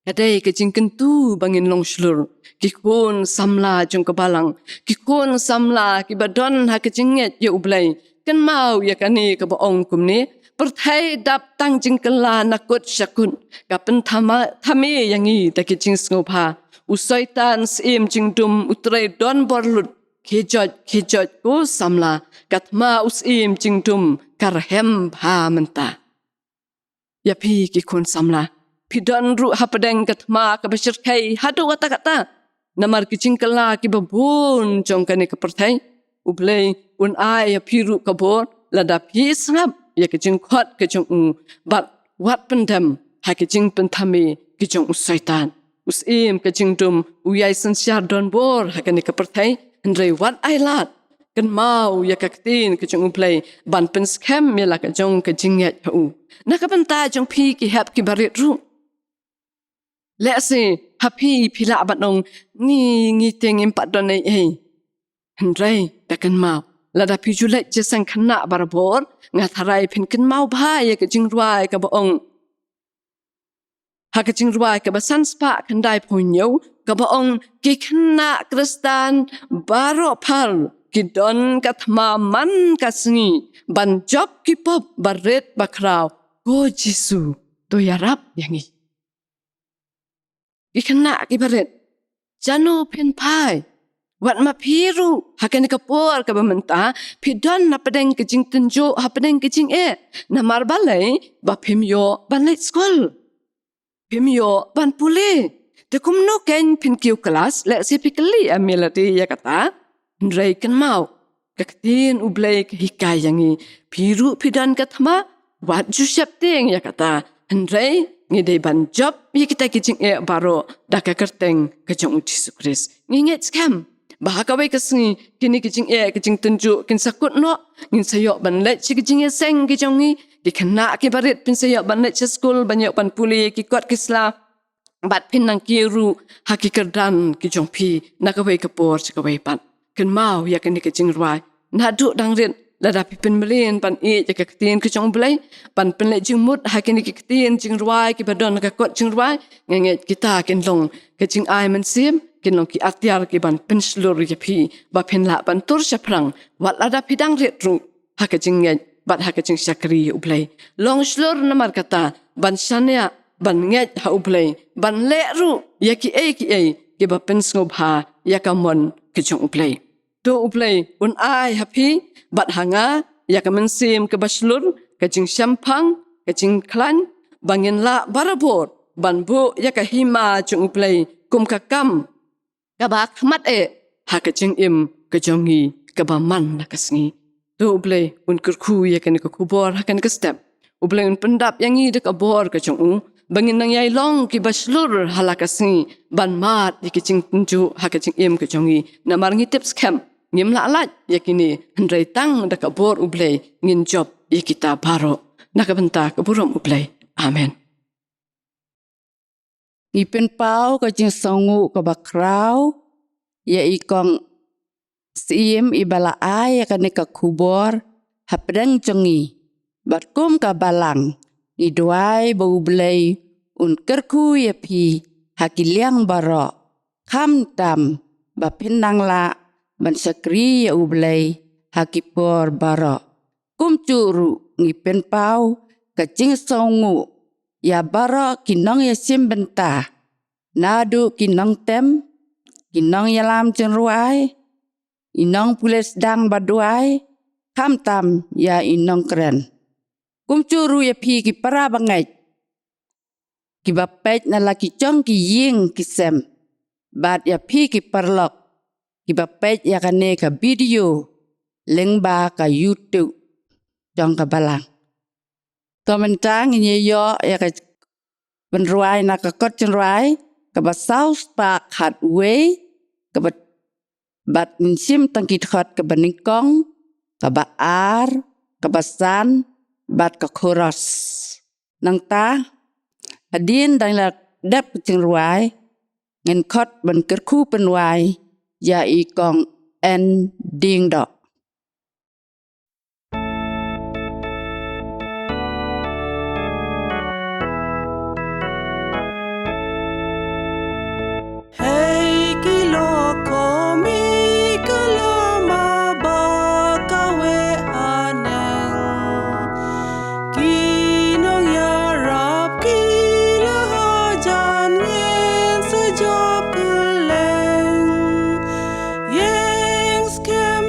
Ka dei ka jingkyntu ba ngin long shlur, ki khun samla jong ka balang, ki khun samla kiba don ha ka jingngeit ïa U Blei. Kynmaw ïa kane kaba ong kumne: Pyrthei dap tang jingkylla na kut sha kut, ka pynthame ïa ngi da ki jingsngewbha. U Soitan syiem jingdum u trei don bor lut, khie joit khie joit ko samla, ka thma u syiem jingdum ka rhem bha mynta. Ïa phi ki khun samla, phi don ruh hapdeng ka thma kaba shyrkhei haduh katta katta namar ki jingkylla kiba bun jong kane ka pyrthei. U Blei un ai ïa phi ruh ka bor lada phi sngap ïa ka jingkhot ka jong u, bad wat pyndem ha ki jingpynthame ki jong u Soitan. U syiem ka jingdum u ïai synshar don bor ha kane ka pyrthei, hynrei wat ailad, kynmaw ïa ka ktien ka jong U Blei ban pynskhem ïa la ka jong ka jingngeit ha u. Na ka bynta jong phi ki hep kiba rit ruh, lehse ha phi phi lah ban ong, ngi, ngi te ngim pat don ei ei. Hynrei da kynmaw, lada phi ju leit jingïaseng khynnah barabor, nga tharai phin kynmaw bha ïa ka Jingrwai kaba ong, ha ka Jingrwai kaba san spah khyndai phew hynñiew, kaba ong, ki khynnah Khristan baroh phar ki don ka thma man ka sngi ban jop ki pop barit bakhraw. Ko Jisu, to ïarap ïa ngi. Ki khynnah ki barit, shano phin phai? Wat ma phi ruh, ha kane ka por kaba mynta, phi don hapdeng ka jingtynjuh, hapdeng ka jingeh. Namar balei? Ba phim ïoh ban leit skul. Phim ïoh ban pule. Te kumno kein phin kiew klas, lehse phi kylli ïa Melody ïa kata. Hynrei kynmaw, ka ktien U Blei ka hikai ïa ngi, phi ruh phi don ka thma, wat ju sheptieng ïa kata. Hynrei ngi dei ban jop ïa kita ki jingeh baroh da ka kyrteng ka jong U Jisu Khrist. Ngi ngeit skhem ba ha kawei ka sngi kine ki jingeh, ki jingtynjuh kin sa kut noh, ngin sa ïoh ban leit sha ki jingïaseng ki jong ngi, ki khynnah ki barit phin sa ïoh ban leit sha skul, ban ïoh ban pule ïa ki kot ki sla. Bad phin nang kiew ruh ha ki kyrdan ki jong phi na kawei ka por sha kawei pat. Kynmaw ïa kane ka jingrwai. Naduh dang rit, lada phi pynmlien ban ïeit ïa ka ktien ka jong U Blei, ban pynleit jingmut ha kine ki ktien jingrwai kiba don ha ka kot jingrwai, nga ngeit kita kin long ka jingai mynsiem, kin long ki atiar kiban pynshlur ïa phi ba phin lah ban tur shaphrang, wat lada phi dang rit ruh ha ka jingngeit bad ha ka jingshakri ïa U Blei. Long shlur namar kata ban shaniah, ban ngeit ha U Blei, ban leh ruh ïa kiei kiei kiba pynsngewbha ïa ka mon ka jong U Blei. To U Blei un ai ha phi bad ha nga ïa ka mynsiem kaba shlur, ka jingshemphang, ka jingkhlaiñ, ba ngin lah barabor ban buh ïa ka hima jong U Blei kum ka kam kaba khmat eh ha ka jingim ka jong ngi kaba man la ka sngi. To U Blei un kyrkhu ïa kane ka khubor ha kane ka step. U Blei un pyndap ïa ngi da ka bor ka jong u ba ngin nang ïai long kiba shlur ha la ka sngi ban mad ïa ki jingtynjuh ha ka jingim ka jong ngi. Namar ngi tip skhem ngim lah lait ïa kine, hynrei tang da ka bor U Blei ngin jop ïa kita baroh. Na ka bynta ka burom U Blei. Amen. Ngi pynpaw ka jingsngewnguh kaba khraw ïa i kong Syiem iba la ai ïa kane ka khubor hapdeng jong ngi. Bad kum ka balang, ngi duwai ba U Blei un kyrkhu ïa phi ha ki liang baroh, khamtam ba phin nang lah ban shakri ïa U Blei ha ki por baroh. Kumjuh ruh ngi pynpaw ka jingsngewnguh ïa baroh ki nongïashim bynta, naduh ki nongtem, ki nongïalam jingrwai, i nongpule sdang ba duwai, khamtam ïa i nongkren. Kumjuh ruh ïa phi ki para bangeit kiba peit na la ki jong ki ïing ki sem, bad ïa phi ki paralok kiba peit ïa kane ka video lyngba ka YouTube jong ka balang. To mynta ngin ïa ïoh ïa ka pynrwai na ka kot jingrwai kaba saw spah khatwei, kaba, bad ngin shim tang ki dkhot kaba nyngkong, kaba ar, kaba san, bad ka chorus. Nangta hadien dang la dep ka jingrwai, ngin khot ban kyrkhu pynwai ïa i kong N. Diengdoh. Hei ki lok komi ka la maba kawei haneng. Ki nongïarap ki la hajan ngin sa jop kylleng. Ïeng skhem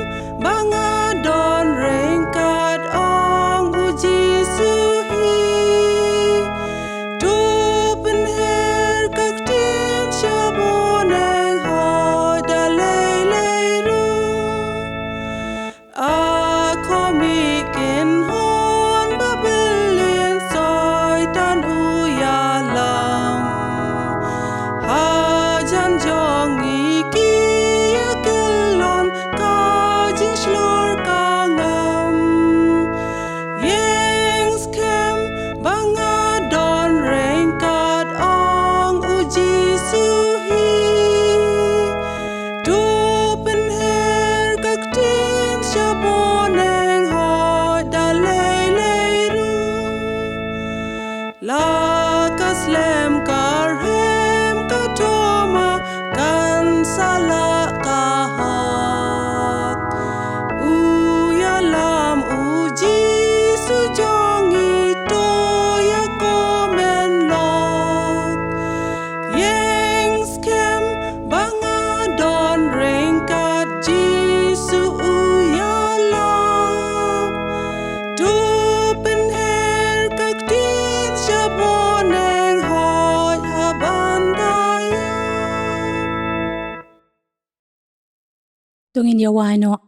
Ngin ïa wai noh.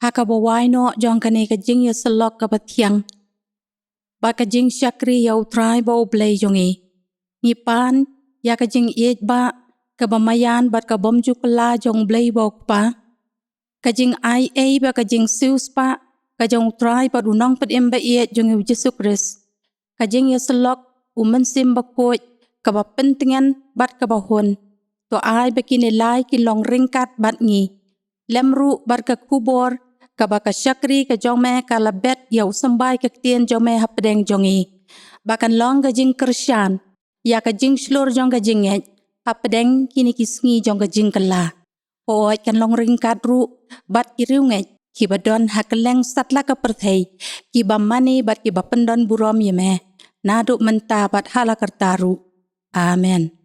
Ha kaba wai noh jong kane ka jingïasyllok kaba thiang bad ka jingshakri ïa U Trai bad U Blei jong ngi, ngi pan ïa ka jingïeit ba kaba maïan bad ka bym ju kylla jong U Blei bad U Kpa, ka jingai ei bad ka jingsiewspah ka jong U Trai bad U Nongpynim ba ïeit jong ngi U Jisu Khrist, ka jingïasyllok U Mynsiem Bakhuid kaba pyntngen bad kaba hun. To ai ba kine lai kin long ryngkat bad ngi, lem ruh bad ka khubor kaba ka shakri ka jong me ka la bet ïa u symbai ka ktien jong me hapdeng jong ngi, ba kan long ka jingkyrshan ïa ka jingshlur jong ka jingngeit hapdeng kine ki sngi jong ka jingkylla. Hooid, kan long ryngkat ruh bad ki riewngeit kiba don ha kylleng satlak ka pyrthei, kiba mane bad kiba pyndon burom ïa me, naduh mynta bad hala karta ruh. Amen.